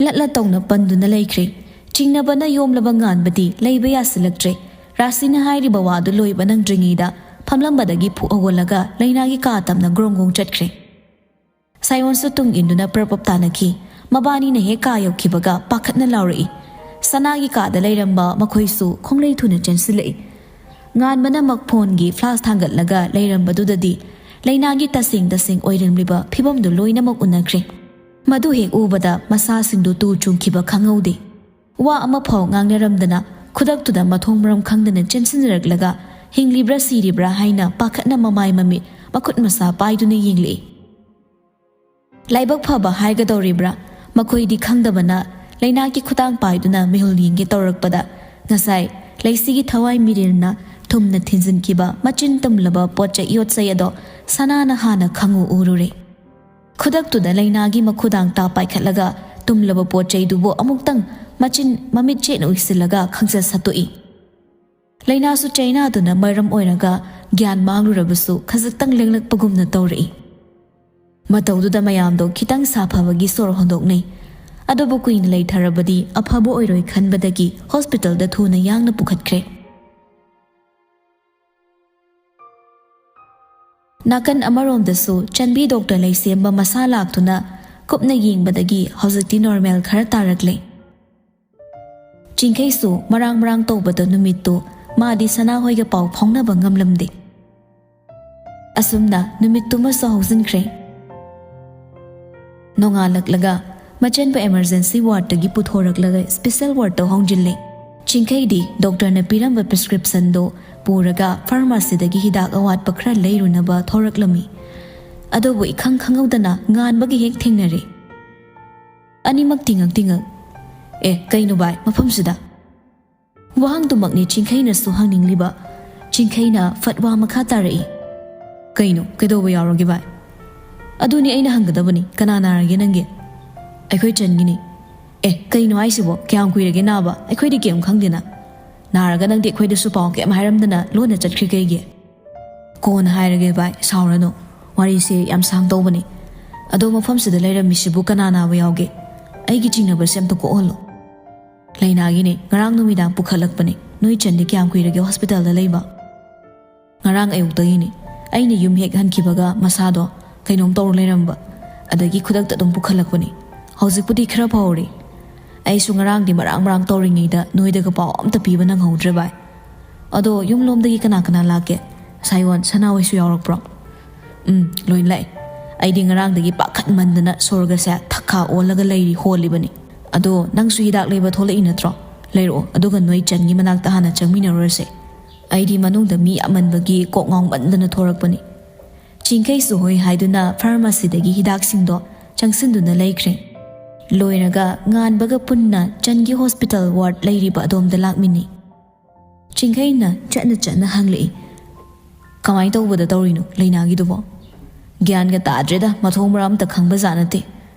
ꯂꯠ ꯂꯠ ꯇꯧꯅ ꯄꯟꯗꯨꯅ ꯂꯩꯈ꯭ꯔꯦ꯫ ꯆꯤꯡꯅꯕꯅ ꯌꯣꯝꯂꯕ ꯉꯥꯟꯕꯗꯤ ꯂꯩꯕ ꯌꯥꯁꯤꯜꯂꯛꯇ꯭ꯔꯦ꯫ ꯔꯥꯁꯤꯅ ꯍꯥꯏꯔꯤꯕ ꯋꯥꯗꯨ ꯂꯣꯏꯕ ꯅꯪꯗ꯭ꯔꯤꯉꯩꯗ ꯐꯝꯂꯝꯕꯗꯒꯤ ꯐꯨꯛ ꯍꯧꯒꯠꯂꯒ ꯂꯩꯅꯥꯒꯤ ꯀꯥ ꯇꯝꯅ ꯒ꯭ꯔꯣꯡ ꯒ꯭ꯔꯣꯡ ꯆꯠꯈ꯭ꯔꯦ꯫ ꯁꯥꯌꯣꯟꯁꯨ ꯇꯨꯡ ꯏꯟꯗꯨꯅ ꯄ꯭ꯔꯞ ꯄ꯭ꯔꯞ ꯇꯥꯅꯈꯤ꯫ ꯃꯕꯥꯅꯤꯅ ꯍꯦꯛ ꯀꯥ ꯌꯧꯈꯤꯕꯒ ꯄꯥꯈꯠꯅ ꯂꯥꯎꯔꯛꯏ꯫ ꯁꯅꯥꯒꯤ ꯀꯥꯗ ꯂꯩꯔꯝꯕ ꯃꯈꯣꯏꯁꯨ ꯈꯣꯡꯂꯩ ꯊꯨꯅ ꯆꯦꯟꯁꯤꯜꯂꯛꯏ꯫ ꯉꯥꯟꯕꯅ ꯃꯛ ꯐꯣꯟꯒꯤ ꯐ꯭ꯂꯥꯁ ꯊꯥꯡꯒꯠꯂꯒ ꯂꯩꯔꯝꯕꯗꯨꯗꯗꯤ ꯂꯩꯅꯥꯒꯤ ꯇꯁꯦꯡ ꯇꯁꯦꯡ ꯑꯣꯏꯔꯝꯂꯤꯕ ꯐꯤꯕꯝꯗꯨ ꯂꯣꯏꯅꯃꯛ ꯎꯅꯈ꯭ꯔꯦ꯫ ꯃꯗꯨ ꯍꯦꯛ ꯎꯕꯗ ꯃꯁꯥꯁꯤꯡꯗꯨ ꯇꯨ ꯆꯨꯡꯈꯤꯕ ꯈꯪꯍꯧꯗꯦ꯫ ꯋꯥ ꯑꯃꯐꯥꯎ ꯉꯥꯡꯅꯔꯝꯗꯅ ꯈꯨꯗꯛꯇꯨꯗ ꯃꯊꯣꯡ ꯃꯔꯝ ꯈꯪꯗꯅ ꯆꯦꯟꯁꯤꯟꯅꯔꯛꯂꯒ ꯍꯤꯡꯂꯤꯕ꯭ꯔꯥ ꯁꯤꯔꯤꯕ꯭ꯔꯥ ꯍꯥꯏꯅ ꯄꯥꯈꯠꯅ ꯃꯃꯥꯏ ꯃꯃꯤꯠ ꯃꯈꯨꯠ ꯃꯁꯥ ꯄꯥꯏꯗꯨꯅ ꯌꯦꯡꯂꯛꯏ꯫ ꯂꯥꯏꯕꯛ ꯐꯕ ꯍꯥꯏꯒꯗꯧꯔꯤꯕ꯭ꯔꯥ, ꯃꯈꯣꯏꯗꯤ ꯈꯪꯗꯕꯅ ꯂꯩꯅꯥꯒꯤ ꯈꯨꯗꯥꯡ ꯄꯥꯏꯗꯨꯅ ꯃꯤꯍꯨꯜ ꯌꯦꯡꯒꯦ ꯇꯧꯔꯛꯄꯗ ꯉꯁꯥꯏ ꯂꯩꯁꯤꯒꯤ ꯊꯋꯥꯏ ꯃꯤꯔꯦꯜꯅ ꯊꯨꯝꯅ ꯊꯤꯟꯖꯤꯟꯈꯤꯕ ꯃꯆꯤꯟ ꯇꯨꯝꯂꯕ ꯄꯣꯠ ꯆꯩ ꯌꯣꯠ ꯆꯩ ꯑꯗꯣ ꯁꯅꯥꯅ ꯍꯥꯟꯅ ꯈꯪꯎ ꯎꯔꯨꯔꯦ꯫ ꯈꯨꯗꯛꯇꯨꯗ ꯂꯩꯅꯥꯒꯤ ꯃꯈꯨꯗꯥꯡ ꯇꯥ ꯄꯥꯏꯈꯠꯂꯒ ꯇꯨꯝꯂꯕ ꯄꯣꯠ ꯆꯩꯗꯨꯕꯨ ꯑꯃꯨꯛꯇꯪ ꯃꯆꯤꯟ ꯃꯃꯤꯠ ꯆꯦꯠꯅ ꯎꯏꯁꯤꯜꯂꯒ ꯈꯪꯁꯠ ꯁꯠꯇꯣꯛꯏ꯫ ꯂꯩꯅꯥꯁꯨ ꯆꯩꯅꯥꯗꯨꯅ ꯃꯔꯝ ꯑꯣꯏꯔꯒ ꯒ꯭ꯌꯥꯟ ꯃꯥꯡꯂꯨꯔꯕꯁꯨ ꯈꯖꯤꯛꯇꯪ ꯂꯦꯡꯂꯛꯄꯒꯨꯝꯅ ꯇꯧꯔꯛꯏ꯫ ꯃꯇꯧꯗꯨꯗ ꯃꯌꯥꯝꯗꯣ ꯈꯤꯇꯪ ꯁꯥꯐꯕꯒꯤ ꯁꯣꯔ ꯍꯣꯟꯗꯣꯛꯅꯩ꯫ ꯑꯗꯨꯕꯨ ꯀꯨꯏꯅ ꯂꯩꯊꯔꯕꯗꯤ ꯑꯐꯕ ꯑꯣꯏꯔꯣꯏ ꯈꯟꯕꯗꯒꯤ ꯍꯣꯁꯄꯤꯇꯥꯜꯗ ꯊꯨꯅ ꯌꯥꯡꯅ ꯄꯨꯈꯠꯈ꯭ꯔꯦ꯫ ꯅꯥꯀꯟ ꯑꯃꯔꯣꯝꯗꯁꯨ ꯆꯟꯕꯤ ꯗꯣꯛꯇꯔ ꯂꯩꯁꯦꯝꯕ ꯃꯁꯥ ꯂꯥꯛꯇꯨꯅ ꯀꯨꯞꯅ ꯌꯦꯡꯕꯗꯒꯤ ꯍꯧꯖꯤꯛꯇꯤ ꯅꯣꯔꯃꯦꯜ ꯈꯔ ꯇꯥꯔꯛꯂꯦ꯫ ꯆꯤꯡꯈꯩꯁꯨ ꯃꯔꯥꯡ ꯃꯔꯥꯡ ꯇꯧꯕꯗ ꯅꯨꯃꯤꯠꯇꯨ ꯃꯥꯗꯤ ꯁꯅꯥꯍꯣꯏꯒ ꯄꯥꯎ ꯐꯥꯎꯅꯕ ꯉꯝꯂꯝꯗꯦ꯫ ꯑꯁꯨꯝꯅ ꯅꯨꯃꯤꯠꯇꯨꯃꯁꯨ ꯍꯧꯖꯤꯟꯈ꯭ꯔꯦ꯫ ꯅꯣꯡꯉꯥꯜꯂꯛꯂꯒ ꯃꯆꯟꯕꯨ ꯏꯃꯔꯖꯦꯟꯁꯤ ꯋꯥꯔꯗꯇꯒꯤ ꯄꯨꯊꯣꯔꯛꯂꯒ ꯁ꯭ꯄꯦꯁꯦꯜ ꯋꯥꯔꯗꯇ ꯍꯣꯡꯖꯤꯜꯂꯦ꯫ ꯆꯤꯡꯈꯩꯗꯤ ꯗꯣꯛꯇꯔꯅ ꯄꯤꯔꯝꯕ ꯄ꯭ꯔꯤꯁꯀ꯭ꯔꯤꯞꯁꯟꯗꯣ ꯄꯨꯔꯒ ꯐꯥꯔꯃꯥꯁꯤꯗꯒꯤ ꯍꯤꯗꯥꯛ ꯑꯋꯥꯠꯄ ꯈꯔ ꯂꯩꯔꯨꯅꯕ ꯊꯣꯔꯛꯂꯝꯃꯤ꯫ ꯑꯗꯨꯕꯨ ꯏꯈꯪ ꯈꯪꯍꯧꯗꯅ ꯉꯥꯟꯕꯒ ꯍꯦꯛ ꯊꯦꯡꯅꯔꯦ꯫ ꯑꯅꯤꯃꯛ ꯇꯤꯉꯛ ꯇꯤꯉꯛ꯫ "ꯑꯦ, ꯀꯩꯅꯣ ꯚꯥꯏ, ꯃꯐꯝꯁꯤꯗ?" ꯋꯥꯍꯪꯗꯨꯃꯛꯅꯤ ꯆꯤꯡꯈꯩꯅꯁꯨ ꯍꯪꯅꯤꯡꯂꯤꯕ꯫ ꯆꯤꯡꯈꯩꯅ ꯐꯠ ꯋꯥ ꯃꯈꯥ ꯇꯥꯔꯛꯏ꯫ "ꯀꯩꯅꯣ, ꯀꯩꯗꯧꯕ ꯌꯥꯎꯔꯒꯦ ꯚꯥꯏ?" "ꯑꯗꯨꯅꯤ ꯑꯩꯅ ꯍꯪꯒꯗꯕꯅꯤ, ꯀꯅꯥ ꯅꯥꯔꯒꯦ ꯅꯪꯒꯤ?" "ꯑꯩꯈꯣꯏ ꯆꯟꯒꯤꯅꯤ꯫" "ꯑꯦ, ꯀꯩꯅꯣ ꯍꯥꯏꯁꯤꯕꯣ? ꯀꯌꯥꯝ ꯀꯨꯏꯔꯒꯦ ꯅꯥꯕ? ꯑꯩꯈꯣꯏꯗꯤ ꯀꯩꯝ ꯈꯪꯗꯦꯅ꯫ ꯅꯥꯔꯒ ꯅꯪꯗꯤ ꯑꯩꯈꯣꯏꯗꯁꯨ ꯄꯥꯎ ꯀꯩꯝ ꯍꯥꯏꯔꯝꯗꯅ ꯂꯣꯟꯅ ꯆꯠꯈ꯭ꯔꯤ ꯀꯩꯒꯤ?" "ꯀꯣꯟꯅ ꯍꯥꯏꯔꯒꯦ ꯚꯥꯏ, ꯁꯥꯎꯔꯅꯨ꯫ ꯋꯥꯔꯤꯁꯦ ꯌꯥꯝ ꯁꯥꯡ ꯇꯧꯕꯅꯤ꯫ ꯑꯗꯣ ꯃꯐꯝꯁꯤꯗ ꯂꯩꯔꯝꯃꯤꯁꯤꯕꯨ ꯀꯅꯥ ꯅꯥꯕ ꯌꯥꯎꯒꯦ? ꯑꯩꯒꯤ ꯆꯤꯡꯅꯕꯁꯦ ꯑꯝꯇ ꯀꯣꯛꯍꯜꯂꯣ꯫" "ꯂꯩꯅꯥꯒꯤꯅꯦ, ꯉꯔꯥꯡ ꯅꯨꯃꯤꯗꯥꯡ ꯄꯨꯈꯠꯂꯛꯄꯅꯦ꯫ ꯅꯣꯏ ꯆꯟꯗꯤ ꯀꯌꯥꯝ ꯀꯨꯏꯔꯒꯦ ꯍꯣꯁꯄꯤꯇꯥꯜꯗ ꯂꯩꯕ?" "ꯉꯔꯥꯡ ꯑꯌꯨꯛꯇꯒꯤꯅꯦ꯫ ꯑꯩꯅ ꯌꯨꯝ ꯍꯦꯛ ꯍꯟꯈꯤꯕꯒ ꯃꯁꯥꯗꯣ ꯀꯩꯅꯣꯝ ꯇꯧꯔ ꯂꯩꯔꯝꯕ꯫ ꯑꯗꯒꯤ ꯈꯨꯗꯛꯇ ꯑꯗꯨꯝ ꯄꯨꯈꯠꯂꯛꯄꯅꯦ꯫ ꯍꯧꯖꯤꯛꯄꯨꯗꯤ ꯈꯔ ꯐꯍꯧꯔꯦ꯫ ꯑꯩꯁꯨ ꯉꯔꯥꯡꯗꯤ ꯃꯔꯥꯡ ꯃꯔꯥꯡ ꯇꯧꯔꯤꯉꯩꯗ ꯅꯣꯏꯗꯒ ꯄꯥꯎ ꯑꯝꯇ ꯄꯤꯕ ꯅꯪꯍꯧꯗ꯭ꯔꯦ ꯚꯥꯏ꯫ ꯑꯗꯣ ꯌꯨꯝꯂꯣꯝꯗꯒꯤ ꯀꯅꯥ ꯀꯅꯥ ꯂꯥꯛꯀꯦ? ꯁꯥꯏꯌꯣꯟ, ꯁꯅꯥꯍꯣꯏꯁꯨ ꯌꯥꯎꯔꯛꯄ꯭ꯔꯣ?" "ꯎꯝ, ꯂꯣꯏ ꯂꯥꯛꯑꯦ꯫ ꯑꯩꯗꯤ ꯉꯔꯥꯡꯗꯒꯤ ꯄꯥꯈꯠꯃꯟꯗꯅ ꯁꯣꯔꯒꯁꯦ ꯊꯛꯈꯥ ꯑꯣꯜꯂꯒ ꯂꯩꯔꯤ, ꯍꯣꯜꯂꯤꯕꯅꯤ꯫ ꯑꯗꯣ ꯅꯪꯁꯨ ꯍꯤꯗꯥꯛ ꯂꯩꯕ ꯊꯣꯛꯂꯛꯏ ꯅꯠꯇ꯭ꯔꯣ? ꯂꯩꯔꯛꯑꯣ, ꯑꯗꯨꯒ ꯅꯣꯏ ꯆꯟꯒꯤ ꯃꯅꯥꯛꯇ ꯍꯥꯟꯅ ꯆꯪꯃꯤꯟꯅꯔꯨꯔꯁꯦ꯫ ꯑꯩꯗꯤ ꯃꯅꯨꯡꯗ ꯃꯤ ꯌꯥꯝꯃꯟꯕꯒꯤ ꯀꯣꯛ ꯉꯥꯎꯃꯟꯗꯅ ꯊꯣꯔꯛꯄꯅꯤ꯫" ꯆꯤꯡꯈꯩꯁꯨ ꯍꯣꯏ ꯍꯥꯏꯗꯨꯅ ꯐꯥꯔꯃꯥꯁꯤꯗꯒꯤ ꯍꯤꯗꯥꯛꯁꯤꯡꯗꯣ ꯆꯪꯁꯤꯟꯗꯨꯅ ꯂꯩꯈ꯭ꯔꯦ꯫ ꯂꯣꯏꯔꯒ ꯉꯥꯟꯕꯒ ꯄꯨꯟꯅ ꯆꯟꯒꯤ ꯍꯣꯁꯄꯤꯇꯥꯜ ꯋꯥꯔꯗ ꯂꯩꯔꯤꯕ ꯑꯗꯣꯝꯗ ꯂꯥꯛꯃꯤꯟꯅꯩ꯫ ꯆꯤꯡꯈꯩꯅ ꯆꯠꯅ ꯆꯠꯅ ꯍꯪꯂꯛꯏ, "ꯀꯃꯥꯏꯅ ꯇꯧꯕꯗ ꯇꯧꯔꯤꯅꯣ ꯂꯩꯅꯥꯒꯤꯗꯨꯕꯣ? ꯒ꯭ꯌꯥꯟꯒ ꯇꯥꯗ꯭ꯔꯦꯗ, ꯃꯊꯣꯡ ꯃꯔꯝ ꯑꯝꯇ ꯈꯪꯕ ꯖꯥꯠ ꯅꯠꯇꯦ꯫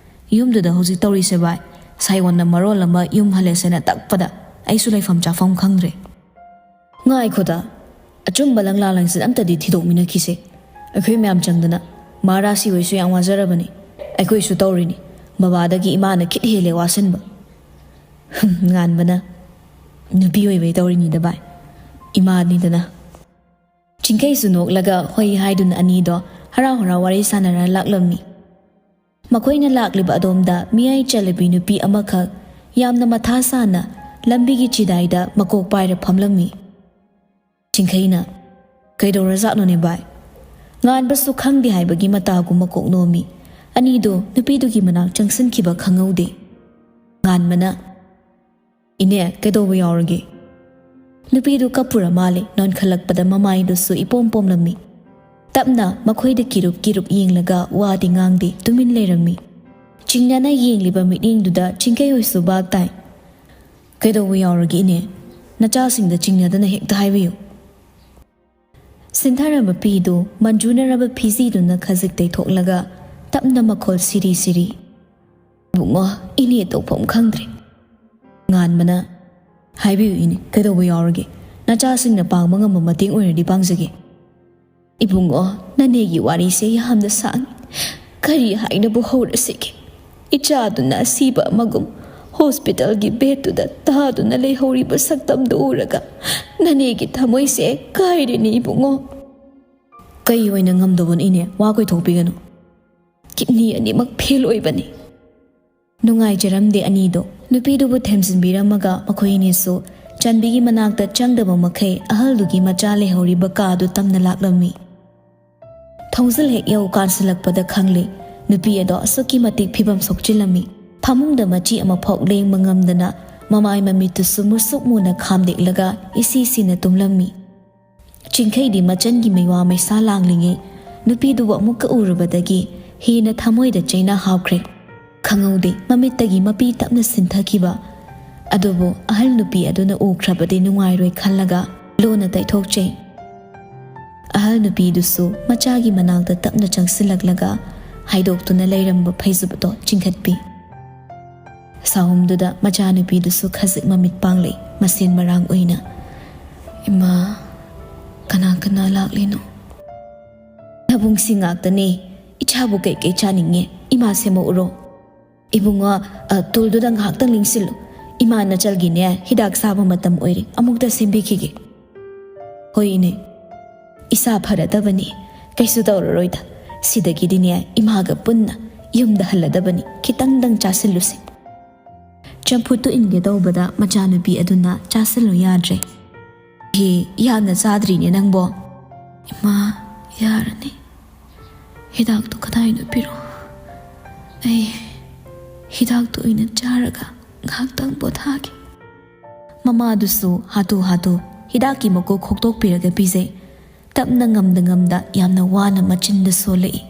ꯌꯨꯝꯗꯨꯗ ꯍꯧꯖꯤꯛ ꯇꯧꯔꯤꯁꯦ ꯚꯥꯏ, ꯁꯥꯏꯌꯣꯟꯅ ꯃꯔꯣꯜ ꯑꯃ ꯌꯨꯝ ꯍꯜꯂꯁꯦꯅ ꯇꯛꯄꯗ ꯑꯩꯁꯨ ꯂꯩꯐꯝ ꯆꯥꯐꯝ ꯈꯪꯗ꯭ꯔꯦ꯫" "ꯉꯥꯏꯈꯣꯗ, ꯑꯆꯨꯝꯕ ꯂꯪꯂꯥ ꯂꯪꯆꯠ ꯑꯝꯇꯗꯤ ꯊꯤꯗꯣꯛꯃꯤꯟꯅꯈꯤꯁꯦ꯫ ꯑꯩꯈꯣꯏ ꯃꯌꯥꯝ ꯆꯪꯗꯅ꯫ ꯃꯍꯥꯔꯥꯖ ꯁꯤ ꯍꯣꯏꯁꯨ ꯌꯥꯝ ꯋꯥꯖꯔꯕꯅꯤ꯫ ꯑꯩꯈꯣꯏꯁꯨ ꯇꯧꯔꯤꯅꯤ꯫ ꯕꯕꯥꯗꯒꯤ ꯏꯃꯥꯅ ꯈꯤꯠ ꯍꯦꯜꯂꯦ ꯋꯥꯁꯤꯟꯕ꯫ ꯉꯥꯟꯕꯅ, "ꯅꯨꯄꯤ ꯑꯣꯏꯕꯩ ꯇꯧꯔꯤꯅꯤꯗ ꯚꯥꯏ, ꯏꯃꯥꯅꯤꯗꯅ꯫" ꯆꯤꯡꯈꯩꯁꯨ ꯅꯣꯛꯂꯒ ꯍꯣꯏ ꯍꯥꯏꯗꯨꯅ ꯑꯅꯤꯗꯣ ꯍꯔꯥꯎ ꯍꯔꯥꯎ ꯋꯥꯔꯤ ꯁꯥꯟꯅꯔ ꯂꯥꯛꯂꯝꯃꯤ꯫ ꯃꯈꯣꯏꯅ ꯂꯥꯛꯂꯤꯕ ꯑꯗꯣꯝꯗ ꯃꯤꯌꯥꯏ ꯆꯜꯂꯕꯤ ꯅꯨꯄꯤ ꯑꯃꯈꯛ ꯌꯥꯝꯅ ꯃꯊꯥ ꯁꯥꯅ ꯂꯝꯕꯤꯒꯤ ꯆꯤꯗꯥꯏꯗ ꯃꯀꯣꯛ ꯄꯥꯏꯔ ꯐꯝꯂꯝꯃꯤ꯫ ꯆꯤꯡꯈꯩꯅ, "ꯀꯩꯗꯧꯔꯖꯥꯠꯅꯣꯅꯦ ꯚꯥꯏ?" ꯉꯥꯟꯕꯁꯨ ꯈꯪꯗꯦ ꯍꯥꯏꯕꯒꯤ ꯃꯇꯥꯒꯨꯝ ꯃꯀꯣꯛ ꯅꯣꯝꯃꯤ꯫ ꯑꯅꯤꯗꯣ ꯅꯨꯄꯤꯗꯨꯒꯤ ꯃꯅꯥꯛ ꯆꯪꯁꯤꯟꯈꯤꯕ ꯈꯪꯍꯧꯗꯦ꯫ ꯉꯥꯟꯕꯅ, "ꯏꯅꯦ, ꯀꯩꯗꯧꯕ ꯌꯥꯎꯔꯒꯦ?" ꯅꯨꯄꯤꯗꯨ ꯀꯞꯄꯨꯔ ꯃꯥꯜꯂꯦ, ꯅꯣꯟꯈꯠꯂꯛꯄꯗ ꯃꯃꯥꯏꯗꯨꯁꯨ ꯏꯄꯣꯝ ꯄꯣꯝꯂꯝꯃꯤ꯫ ꯇꯞꯅ ꯃꯈꯣꯏꯗ ꯀꯤꯔꯨꯞ ꯀꯤꯔꯨꯞ ꯌꯦꯡꯂꯒ ꯋꯥꯗꯤ ꯉꯥꯡꯗꯦ, ꯇꯨꯃꯤꯟ ꯂꯩꯔꯝꯃꯤ꯫ ꯆꯤꯡꯅꯅ ꯌꯦꯡꯂꯤꯕ ꯃꯤꯠꯌꯦꯡꯗꯨꯗ ꯆꯤꯡꯈꯩ ꯍꯣꯏꯁꯨ ꯚꯥꯞ ꯇꯥꯏ꯫ "ꯀꯩꯗꯧꯕ ꯌꯥꯎꯔꯒꯦ ꯏꯅꯦ? ꯅꯆꯥꯁꯤꯡꯗ ꯆꯤꯡꯅꯗꯅ ꯍꯦꯛꯇ ꯍꯥꯏꯕꯤꯌꯨ꯫" ꯁꯤꯟꯊꯔꯕ ꯄꯤꯗꯨ ꯃꯟꯖꯨꯅꯔꯕ ꯐꯤꯖꯤꯗꯨꯅ ꯈꯖꯤꯛ ꯇꯩꯊꯣꯛꯂꯒ ꯇꯞꯅ ꯃꯈꯣꯜ ꯁꯤꯔꯤ ꯁꯤꯔꯤ, "ꯏꯕꯨꯡꯉꯣ, ꯏꯅꯦ ꯇꯧꯐꯝ ꯈꯪꯗ꯭ꯔꯦ꯫" ꯉꯥꯟꯕꯅ, "ꯍꯥꯏꯕꯤꯌꯨ ꯏꯅꯦ, ꯀꯩꯗꯧꯕ ꯌꯥꯎꯔꯒꯦ? ꯅꯆꯥꯁꯤꯡꯅ ꯄꯥꯡꯕ ꯉꯝꯕ ꯃꯇꯦꯡ ꯑꯣꯏꯔꯗꯤ ꯄꯥꯡꯖꯒꯦ꯫" "ꯏꯕꯨꯡꯉꯣ, ꯅꯅꯦꯒꯤ ꯋꯥꯔꯤꯁꯦ ꯌꯥꯝꯅ ꯁꯥꯡꯉꯤ꯫ ꯀꯔꯤ ꯍꯥꯏꯅꯕꯨ ꯍꯧꯔꯁꯤꯒꯦ? ꯏꯆꯥꯗꯨꯅ ꯑꯁꯤꯕ ꯑꯃꯒꯨꯝ ꯍꯣꯁꯄꯤꯇꯥꯜꯒꯤ ꯕꯦꯗꯇꯨꯗ ꯇꯥꯗꯨꯅ ꯂꯩꯍꯧꯔꯤꯕ ꯁꯛꯇꯝꯗꯨ ꯎꯔꯒ ꯅꯅꯦꯒꯤ ꯊꯃꯣꯏꯁꯦ ꯀꯥꯏꯔꯦꯅꯦ ꯏꯕꯨꯡꯉꯣ꯫" "ꯀꯩ ꯑꯣꯏꯅ ꯉꯝꯗꯕꯅꯣ ꯏꯅꯦ? ꯋꯥ ꯀꯣꯏꯊꯣꯛꯄꯤꯒꯅꯨ꯫ ꯀꯤꯗꯅꯤ ꯑꯅꯤꯃꯛ ꯐꯦꯜ ꯑꯣꯏꯕꯅꯤ꯫" ꯅꯨꯡꯉꯥꯏꯖꯔꯝꯗꯦ ꯑꯅꯤꯗꯣ꯫ ꯅꯨꯄꯤꯗꯨꯕꯨ ꯊꯦꯝꯖꯤꯟꯕꯤꯔꯝꯃꯒ ꯃꯈꯣꯏ ꯑꯅꯤꯁꯨ ꯆꯥꯟꯕꯤꯒꯤ ꯃꯅꯥꯛꯇ ꯆꯪꯗꯕ ꯃꯈꯩ ꯑꯍꯜꯗꯨꯒꯤ ꯃꯆꯥ ꯂꯩꯍꯧꯔꯤꯕ ꯀꯥꯗꯨ ꯇꯝꯅ ꯂꯥꯛꯂꯝꯃꯤ꯫ ꯊꯣꯡꯖꯤꯜ ꯍꯦꯛ ꯌꯧ ꯀꯥꯟꯁꯤꯜꯂꯛꯄꯗ ꯈꯪꯂꯦ, ꯅꯨꯄꯤ ꯑꯗꯣ ꯑꯁꯨꯛꯀꯤ ꯃꯇꯤꯛ ꯐꯤꯕꯝ ꯁꯣꯛꯆꯤꯜꯂꯝꯃꯤ꯫ ꯐꯃꯨꯡꯗ ꯃꯆꯤ ꯑꯃꯐꯥꯎ ꯂꯦꯡꯕ ꯉꯝꯗꯅ ꯃꯃꯥꯏ ꯃꯃꯤꯠꯇꯨꯁꯨ ꯃꯨꯁꯨꯛ ꯃꯨꯅ ꯈꯥꯝꯗꯦꯛꯂꯒ ꯏꯁꯤ ꯁꯤꯅ ꯇꯨꯝꯂꯝꯃꯤ꯫ ꯆꯤꯡꯈꯩꯗꯤ ꯃꯆꯟꯒꯤ ꯃꯩꯋꯥ ꯃꯩꯁꯥ ꯂꯥꯡꯂꯤꯉꯩ ꯅꯨꯄꯤꯗꯨꯕꯨ ꯑꯃꯨꯛꯀ ꯎꯔꯨꯕꯗꯒꯤ ꯍꯦꯟꯅ ꯊꯃꯣꯏꯗ ꯆꯩꯅꯥ ꯍꯥꯎꯈ꯭ꯔꯦ꯫ ꯈꯪꯍꯧꯗꯦ ꯃꯃꯤꯠꯇꯒꯤ ꯃꯄꯤ ꯇꯞꯅ ꯁꯤꯟꯊꯈꯤꯕ꯫ ꯑꯗꯨꯕꯨ ꯑꯍꯜ ꯅꯨꯄꯤ ꯑꯗꯨꯅ ꯎꯈ꯭ꯔꯕꯗꯤ ꯅꯨꯡꯉꯥꯏꯔꯣꯏ ꯈꯜꯂꯒ ꯂꯨꯅ ꯇꯩꯊꯣꯛꯆꯩ꯫ ꯑꯍꯜ ꯅꯨꯄꯤꯗꯨꯁꯨ ꯃꯆꯥꯒꯤ ꯃꯅꯥꯛꯇ ꯇꯞꯅ ꯆꯪꯁꯤꯜꯂꯛꯂꯒ ꯍꯥꯏꯗꯣꯛꯇꯨꯅ ꯂꯩꯔꯝꯕ ꯐꯩꯖꯨꯞ ꯑꯗꯣ ꯆꯤꯡꯈꯠꯄꯤ꯫ ꯁꯥꯍꯨꯝꯗꯨꯗ ꯃꯆꯥꯅꯨꯄꯤꯗꯨꯁꯨ ꯈꯖꯤꯛ ꯃꯃꯤꯠ ꯄꯥꯡꯂꯩ, ꯃꯁꯦꯟ ꯃꯔꯥꯡ ꯑꯣꯏꯅ, "ꯏꯃꯥ, "ꯀꯅꯥ ꯀꯅꯥ ꯂꯥꯛꯂꯤꯅꯣ?" "ꯅꯕꯨꯡꯁꯤ ꯉꯥꯛꯇꯅꯦ꯫ ꯏꯆꯥꯕꯨ ꯀꯩꯀꯩ ꯆꯥꯅꯤꯡꯉꯦ? ꯏꯃꯥ ꯁꯦꯝꯃꯛꯎꯔꯣ?" "ꯏꯕꯨꯡꯉꯣ, ꯑ, ꯇꯨꯜꯗꯨꯗ ꯉꯥꯏꯍꯥꯛꯇꯪ ꯂꯦꯡꯁꯤꯜꯂꯨ꯫ ꯏꯃꯥ ꯅꯆꯜꯒꯤꯅꯦ, ꯍꯤꯗꯥꯛ ꯆꯥꯕ ꯃꯇꯝ ꯑꯣꯏꯔꯦ, ꯑꯃꯨꯛꯇ ꯁꯦꯝꯕꯤꯈꯤꯒꯦ꯫" "ꯍꯣꯏ, ꯏꯅꯦ꯫ ꯏꯁꯥ ꯐꯔꯗꯕꯅꯤ꯫ ꯀꯩꯁꯨ ꯇꯧꯔꯔꯣꯏꯗ꯫ ꯁꯤꯗꯒꯤꯗꯤꯅꯦ, ꯏꯃꯥꯒ ꯄꯨꯟꯅ ꯌꯨꯝꯗ ꯍꯜꯂꯗꯕꯅꯤ꯫ ꯈꯤꯇꯪꯗꯪ ꯆꯥꯁꯤꯜꯂꯨꯁꯦ꯫" ꯆꯝꯐꯨꯠꯇꯨ ꯏꯟꯒꯦ ꯇꯧꯕꯗ ꯃꯆꯥꯅꯨꯄꯤ ꯑꯗꯨꯅ ꯆꯥꯁꯤꯜꯂꯨ ꯌꯥꯗ꯭ꯔꯦ꯫ "ꯍꯦ, ꯌꯥꯝꯅ ꯆꯥꯗ꯭ꯔꯤꯅꯦ ꯅꯪꯕꯣ꯫" "ꯏꯃꯥ, ꯌꯥꯔꯅꯤ꯫ ꯍꯤꯗꯥꯛꯇꯨ ꯀꯗꯥꯏꯅꯣ ꯄꯤꯔꯛꯑꯣ꯫ ꯑꯩ ꯍꯤꯗꯥꯛꯇꯨ ꯑꯣꯏꯅ ꯆꯥꯔꯒ ꯉꯥꯏꯍꯥꯛꯇꯪ ꯄꯣꯊꯥꯒꯦ꯫" ꯃꯃꯥꯗꯨꯁꯨ ꯍꯥꯊꯨ ꯍꯥꯊꯨ ꯍꯤꯗꯥꯛꯀꯤ ꯃꯀꯨꯞ ꯈꯣꯛꯇꯣꯛꯄꯤꯔꯒ ꯄꯤꯖꯩ꯫ ꯇꯞꯅ, ꯉꯝꯗ ꯉꯝꯗ, ꯌꯥꯝꯅ ꯋꯥꯅ ꯃꯆꯤꯟꯗ ꯁꯣꯜꯂꯛꯏ꯫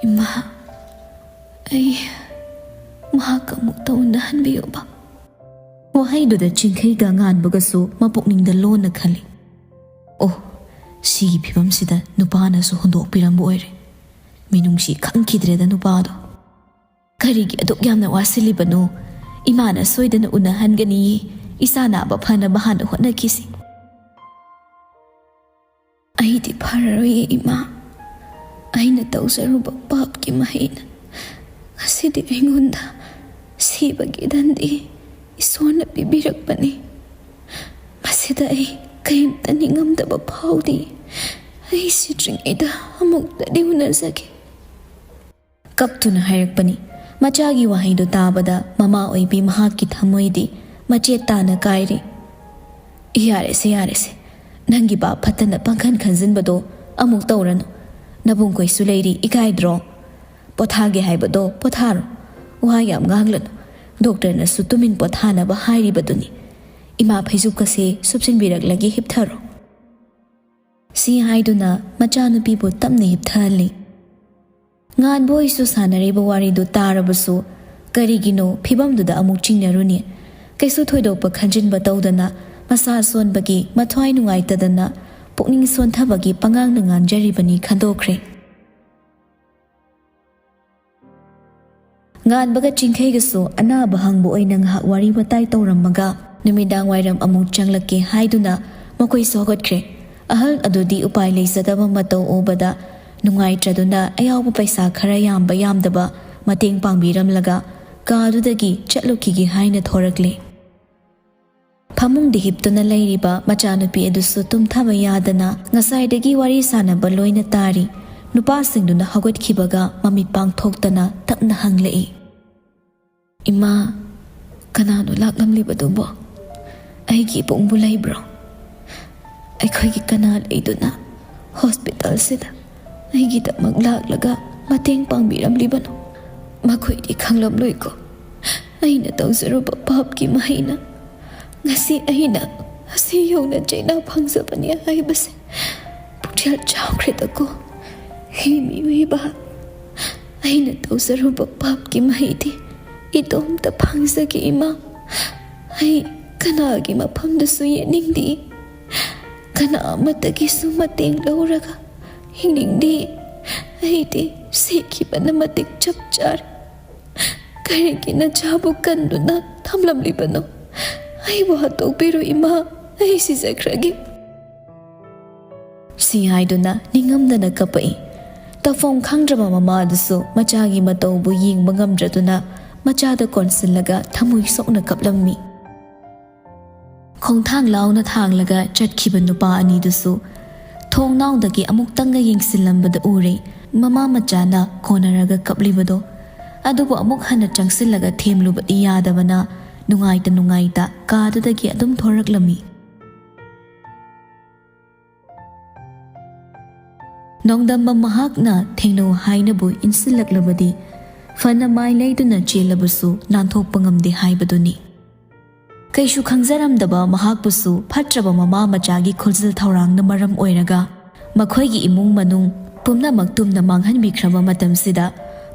"ꯏꯃꯥ, ꯑꯩ ꯃꯍꯥꯛꯀ ꯑꯃꯨꯛꯇ ꯎꯅꯍꯟꯕꯤꯌꯨꯕ꯫" ꯋꯥꯍꯩꯗꯨꯗ ꯆꯤꯡꯈꯩꯒ ꯉꯥꯟꯕꯒꯁꯨ ꯃꯄꯨꯛꯅꯤꯡꯗ ꯂꯣꯟꯅ ꯈꯜꯂꯤ, "ꯑꯣ, ꯁꯤꯒꯤ ꯐꯤꯕꯝꯁꯤꯗ ꯅꯨꯄꯥꯅꯁꯨ ꯍꯨꯟꯗꯣꯛꯄꯤꯔꯝꯕ ꯑꯣꯏꯔꯦ꯫ ꯃꯤꯅꯨꯡꯁꯤ ꯈꯪꯈꯤꯗ꯭ꯔꯦꯗ ꯅꯨꯄꯥꯗꯣ꯫ ꯀꯔꯤꯒꯤ ꯑꯗꯨꯛ ꯌꯥꯝꯅ ꯋꯥꯁꯤꯜꯂꯤꯕꯅꯣ? ꯏꯃꯥꯅ ꯁꯣꯏꯗꯅ ꯎꯅꯍꯟꯒꯅꯤꯌꯦ꯫ ꯏꯆꯥ ꯅꯥꯕ ꯐꯅꯕ ꯍꯥꯟꯅ ꯍꯣꯠꯅꯈꯤꯁꯤ꯫" "ꯑꯩꯗꯤ ꯐꯔꯔꯣꯏꯌꯦ, ꯏꯃꯥ꯫ ꯑꯩꯅ ꯇꯧꯖꯔꯨꯕ ꯄꯥꯞꯀꯤ ꯃꯍꯩꯅ ꯉꯁꯤꯗꯤ ꯑꯩꯉꯣꯟꯗ ꯁꯤꯕꯒꯤ ꯗꯟꯗꯤ ꯏꯁꯣꯔꯅ ꯄꯤꯕꯤꯔꯛꯄꯅꯤ꯫ ꯃꯁꯤꯗ ꯑꯩ ꯀꯔꯤꯝꯇ ꯅꯤꯡꯉꯝꯗꯕ ꯐꯥꯎꯗꯦ꯫ ꯑꯩ ꯁꯤꯗ꯭ꯔꯤꯉꯩꯗ ꯑꯃꯨꯛꯇꯗꯤ ꯎꯅꯖꯒꯦ꯫" ꯀꯞꯇꯨꯅ ꯍꯥꯏꯔꯛꯄꯅꯤ꯫ ꯃꯆꯥꯒꯤ ꯋꯥꯍꯩꯗꯨ ꯇꯥꯕꯗ ꯃꯃꯥ ꯑꯣꯏꯕꯤ ꯃꯍꯥꯛꯀꯤ ꯊꯃꯣꯏꯗꯤ ꯃꯆꯦꯠ ꯇꯥꯅ ꯀꯥꯏꯔꯦ꯫ "ꯌꯥꯔꯦꯁꯦ, ꯌꯥꯔꯦꯁꯦ꯫ ꯅꯪꯒꯤ ꯄꯥꯞ ꯐꯠꯇꯅ ꯄꯪꯈꯟ ꯈꯟꯖꯤꯟꯕꯗꯣ ꯑꯃꯨꯛ ꯇꯧꯔꯅꯨ꯫ ꯅꯕꯨꯡꯈꯣꯏꯁꯨ ꯂꯩꯔꯤ, ꯏꯀꯥꯏꯗ꯭ꯔꯣ? ꯄꯣꯊꯥꯒꯦ ꯍꯥꯏꯕꯗꯣ ꯄꯣꯊꯥꯔꯣ꯫ ꯋꯥ ꯌꯥꯝ ꯉꯥꯡꯂꯅꯨ꯫ ꯗꯣꯛꯇꯔꯅꯁꯨ ꯇꯨꯃꯤꯟ ꯄꯣꯊꯥꯅꯕ ꯍꯥꯏꯔꯤꯕꯗꯨꯅꯤ꯫ ꯏꯃꯥ ꯐꯩꯖꯨꯞꯀꯁꯦ ꯁꯨꯞꯆꯤꯟꯕꯤꯔꯛꯂꯒꯦ, ꯍꯤꯞꯊꯔꯣ꯫" ꯁꯤ ꯍꯥꯏꯗꯨꯅ ꯃꯆꯥꯅꯨꯄꯤꯕꯨ ꯇꯞꯅ ꯍꯤꯞꯊꯍꯜꯂꯤ꯫ ꯉꯥꯟꯕ ꯍꯣꯏꯁꯨ ꯁꯥꯟꯅꯔꯤꯕ ꯋꯥꯔꯤꯗꯨ ꯇꯥꯔꯕꯁꯨ ꯀꯔꯤꯒꯤꯅꯣ ꯐꯤꯕꯝꯗꯨꯗ ꯑꯃꯨꯛ ꯆꯤꯡꯅꯔꯨꯅꯤ? ꯀꯩꯁꯨ ꯊꯣꯏꯗꯣꯛꯄ ꯈꯟꯖꯤꯟꯕ ꯇꯧꯗꯅ, ꯃꯁꯥ ꯁꯣꯟꯕꯒꯤ, ꯃꯊ꯭ꯋꯥꯏ ꯅꯨꯡꯉꯥꯏꯇꯗꯅ, ꯄꯨꯛꯅꯤꯡ ꯁꯣꯟꯊꯕꯒꯤ ꯄꯉꯥꯡꯅ ꯉꯥꯡꯖꯔꯤꯕꯅꯤ ꯈꯟꯗꯣꯛꯈ꯭ꯔꯦ꯫ ꯉꯥꯟꯕꯒ ꯆꯤꯡꯈꯩꯒꯁꯨ ꯑꯅꯥꯕ ꯍꯪꯕ ꯑꯣꯏꯅ ꯉꯥꯏꯍꯥꯛ ꯋꯥꯔꯤ ꯋꯥꯇꯥꯏ ꯇꯧꯔꯝꯃꯒ, ꯅꯨꯃꯤꯗꯥꯡ ꯋꯥꯏꯔꯝ ꯑꯃꯨꯛ ꯆꯪꯂꯛꯀꯦ ꯍꯥꯏꯗꯨꯅ ꯃꯈꯣꯏꯁꯨ ꯍꯧꯒꯠꯈ꯭ꯔꯦ꯫ ꯑꯍꯜ ꯑꯗꯨꯗꯤ ꯎꯄꯥꯏ ꯂꯩꯖꯗꯕ ꯃꯇꯧ ꯎꯕꯗ ꯅꯨꯡꯉꯥꯏꯇ꯭ꯔꯗꯨꯅ ꯑꯌꯥꯎꯕ ꯄꯩꯁꯥ ꯈꯔ ꯌꯥꯝꯕ ꯌꯥꯝꯗꯕ ꯃꯇꯦꯡ ꯄꯥꯡꯕꯤꯔꯝꯂꯒ ꯀꯥꯗꯨꯗꯒꯤ ꯆꯠꯂꯨꯈꯤꯒꯦ ꯍꯥꯏꯅ ꯊꯣꯔꯛꯂꯦ꯫ ꯐꯃꯨꯡꯗ ꯍꯤꯞꯇꯨꯅ ꯂꯩꯔꯤꯕ ꯃꯆꯥꯅꯨꯄꯤ ꯑꯗꯨꯁꯨ ꯇꯨꯝꯊꯕ ꯌꯥꯗꯅ ꯉꯁꯥꯏꯗꯒꯤ ꯋꯥꯔꯤ ꯁꯥꯟꯅꯕ ꯂꯣꯏꯅ ꯇꯥꯔꯤ꯫ ꯅꯨꯄꯥꯁꯤꯡꯗꯨꯅ ꯍꯧꯒꯠꯈꯤꯕꯒ ꯃꯃꯤꯠ ꯄꯥꯡꯊꯣꯛꯇꯅ ꯇꯞꯅ ꯍꯪꯂꯛꯏ, "ꯏꯃꯥ, ꯀꯅꯥꯅꯣ ꯂꯥꯛꯂꯝꯂꯤꯕꯗꯨꯕꯣ? ꯑꯩꯒꯤ ꯏꯕꯨꯡꯕꯨ ꯂꯩꯕ꯭ꯔꯣ? ꯑꯩꯈꯣꯏꯒꯤ ꯀꯅꯥ ꯂꯩꯗꯨꯅ ꯍꯣꯁꯄꯤꯇꯥꯜꯁꯤꯗ ꯑꯩꯒꯤꯗꯃꯛ ꯂꯥꯛꯂꯒ ꯃꯇꯦꯡ ꯄꯥꯡꯕꯤꯔꯝꯂꯤꯕꯅꯣ? ꯃꯈꯣꯏꯗꯤ ꯈꯪꯂꯝꯂꯣꯏꯀꯣ ꯑꯩꯅ ꯇꯧꯖꯔꯨꯕ ꯄꯥꯞꯀꯤ ꯃꯍꯩꯅ꯫ ꯉꯁꯤ ꯑꯩꯅ ꯑꯁꯤ ꯌꯧꯅ ꯆꯩꯅꯥ ꯐꯪꯖꯕꯅꯤ ꯍꯥꯏꯕꯁꯦ ꯄꯨꯛꯆꯦꯜ ꯆꯥꯎꯈ꯭ꯔꯦꯗꯀꯣ꯫ ꯍꯤ ꯃꯤꯑꯣꯏꯕ, ꯑꯩꯅ ꯇꯧꯖꯔꯨꯕ ꯄꯥꯞꯀꯤ ꯃꯍꯩꯗꯤ ꯏꯇꯣꯝꯇ ꯐꯪꯖꯒꯦ, ꯏꯃꯥ꯫ ꯑꯩ ꯀꯅꯥꯒꯤ ꯃꯐꯝꯗꯁꯨ ꯌꯦꯠꯅꯤꯡꯗꯦ꯫ ꯀꯅꯥ ꯑꯃꯠꯇꯒꯤꯁꯨ ꯃꯇꯦꯡ ꯂꯧꯔꯒ ꯍꯤꯡꯅꯤꯡꯗꯦ꯫ ꯑꯩꯗꯤ ꯁꯤꯈꯤꯕꯅ ꯃꯇꯤꯛ ꯆꯞ ꯆꯥꯔꯦ꯫ ꯀꯔꯤꯒꯤ ꯅꯆꯥꯕꯨ ꯀꯟꯗꯨꯅ ꯊꯝꯂꯝꯂꯤꯕꯅꯣ? ꯑꯩꯕꯨ ꯍꯥꯠꯇꯣꯛꯄꯤꯔꯣ, ꯏꯃꯥ꯫ ꯑꯩ ꯁꯤꯖꯈ꯭ꯔꯒꯦ꯫" ꯁꯤ ꯍꯥꯏꯗꯨꯅ ꯅꯤꯡꯉꯝꯗꯅ ꯀꯞꯄꯛꯏ꯫ ꯇꯧꯐꯝ ꯈꯪꯗ꯭ꯔꯕ ꯃꯃꯥ ꯑꯗꯨꯁꯨ ꯃꯆꯥꯒꯤ ꯃꯇꯧꯕꯨ ꯌꯦꯡꯕ ꯉꯝꯗ꯭ꯔꯗꯨꯅ ꯃꯆꯥꯗ ꯀꯣꯟꯁꯤꯜꯂꯒ ꯊꯃꯣꯏ ꯁꯣꯛꯅ ꯀꯞꯂꯝꯃꯤ꯫ ꯈꯣꯡꯊꯥꯡ ꯂꯥꯎꯅ ꯊꯥꯡꯂꯒ ꯆꯠꯈꯤꯕ ꯅꯨꯄꯥ ꯑꯅꯤꯗꯨꯁꯨ ꯊꯣꯡꯅꯥꯎꯗꯒꯤ ꯑꯃꯨꯛꯇꯪꯒ ꯌꯦꯡꯁꯤꯜꯂꯝꯕꯗ ꯎꯔꯦ, ꯃꯃꯥ ꯃꯆꯥꯅ ꯀꯣꯟꯅꯔꯒ ꯀꯞꯂꯤꯕꯗꯣ꯫ ꯑꯗꯨꯕꯨ ꯑꯃꯨꯛ ꯍꯟꯅ ꯆꯪꯁꯤꯜꯂꯒ ꯊꯦꯝꯂꯨꯕꯗꯤ ꯌꯥꯗꯕꯅ ꯅꯨꯡꯉꯥꯏꯇ ꯅꯨꯡꯉꯥꯏꯇ ꯀꯥꯗꯨꯗꯒꯤ ꯑꯗꯨꯝ ꯊꯣꯔꯛꯂꯝꯃꯤ꯫ ꯅꯣꯡꯗꯝꯕ ꯃꯍꯥꯛꯅ ꯊꯦꯡꯅꯧ ꯍꯥꯏꯅꯕꯨ ꯏꯟꯁꯤꯜꯂꯛꯂꯕꯗꯤ ꯐꯅ ꯃꯥꯏ ꯂꯩꯗꯨꯅ ꯆꯦꯜꯂꯕꯁꯨ ꯅꯥꯟꯊꯣꯛꯄ ꯉꯝꯗꯦ ꯍꯥꯏꯕꯗꯨꯅꯤ꯫ ꯀꯩꯁꯨ ꯈꯪꯖꯔꯝꯗꯕ ꯃꯍꯥꯛꯄꯨꯁꯨ ꯐꯠꯇ꯭ꯔꯕ ꯃꯃꯥ ꯃꯆꯥꯒꯤ ꯈꯨꯖꯤꯜ ꯊꯧꯔꯥꯡꯅ ꯃꯔꯝ ꯑꯣꯏꯔꯒ ꯃꯈꯣꯏꯒꯤ ꯏꯃꯨꯡ ꯃꯅꯨꯡ ꯄꯨꯝꯅꯃꯛ ꯇꯨꯝꯅ ꯃꯥꯡꯍꯟꯕꯤꯈ꯭ꯔꯕ ꯃꯇꯝꯁꯤꯗ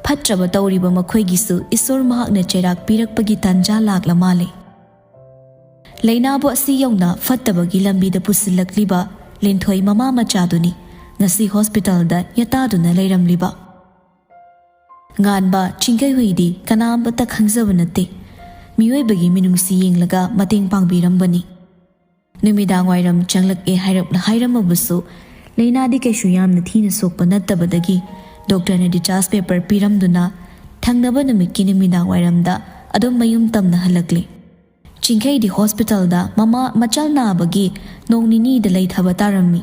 ꯐꯠꯇ꯭ꯔꯕ ꯇꯧꯔꯤꯕ ꯃꯈꯣꯏꯒꯤꯁꯨ ꯏꯁꯣꯔ ꯃꯍꯥꯛꯅ ꯆꯩꯔꯥꯛ ꯄꯤꯔꯛꯄꯒꯤ ꯇꯥꯟꯖꯥ ꯂꯥꯛꯂ ꯃꯥꯜꯂꯦ꯫ ꯂꯩꯅꯥꯕꯨ ꯑꯁꯤ ꯌꯧꯅ ꯐꯠꯇꯕꯒꯤ ꯂꯝꯕꯤꯗ ꯄꯨꯁꯤꯜꯂꯛꯂꯤꯕ ꯂꯤꯟꯊꯣꯏ ꯃꯃꯥ ꯃꯆꯥꯗꯨꯅꯤ ꯉꯁꯤ ꯍꯣꯁꯄꯤꯇꯥꯜꯗ ꯌꯦꯇꯥꯗꯨꯅ ꯂꯩꯔꯝꯂꯤꯕ꯫ ꯉꯥꯟꯕ ꯆꯤꯡꯒꯩꯍꯨꯏꯗꯤ ꯀꯅꯥ ꯑꯃꯠꯇ ꯈꯪꯖꯕ ꯅꯠꯇꯦ꯫ ꯃꯤꯑꯣꯏꯕꯒꯤ ꯃꯤꯅꯨꯡꯁꯤ ꯌꯦꯡꯂꯒ ꯃꯇꯦꯡ ꯄꯥꯡꯕꯤꯔꯝꯕꯅꯤ꯫ ꯅꯨꯃꯤꯗꯥꯡ ꯋꯥꯏꯔꯝ ꯆꯪꯂꯛꯑꯦ ꯍꯥꯏꯔꯞꯅ ꯍꯥꯏꯔꯝꯃꯕꯁꯨ, ꯂꯥꯏꯅꯥꯗꯤ ꯀꯩꯁꯨ ꯌꯥꯝꯅ ꯊꯤꯅ ꯁꯣꯛꯄ ꯅꯠꯇꯕꯗꯒꯤ ꯗꯣꯛꯇꯔꯅ discharge paper ꯄꯤꯔꯝꯗꯨꯅ ꯊꯪꯅꯕ ꯅꯨꯃꯤꯠꯀꯤ ꯅꯨꯃꯤꯗꯥꯡ ꯋꯥꯏꯔꯝꯗ ꯑꯗꯨꯝ ꯃꯌꯨꯝ ꯇꯝꯅ ꯍꯜꯂꯛꯂꯦ꯫ ꯆꯤꯡꯈꯩꯗꯤ ꯍꯣꯁꯄꯤꯇꯥꯜꯗ ꯃꯃꯥ ꯃꯆꯜ ꯅꯥꯕꯒꯤ ꯅꯣꯡ ꯅꯤꯅꯤꯗ ꯂꯩꯊꯕ ꯇꯥꯔꯝꯃꯤ꯫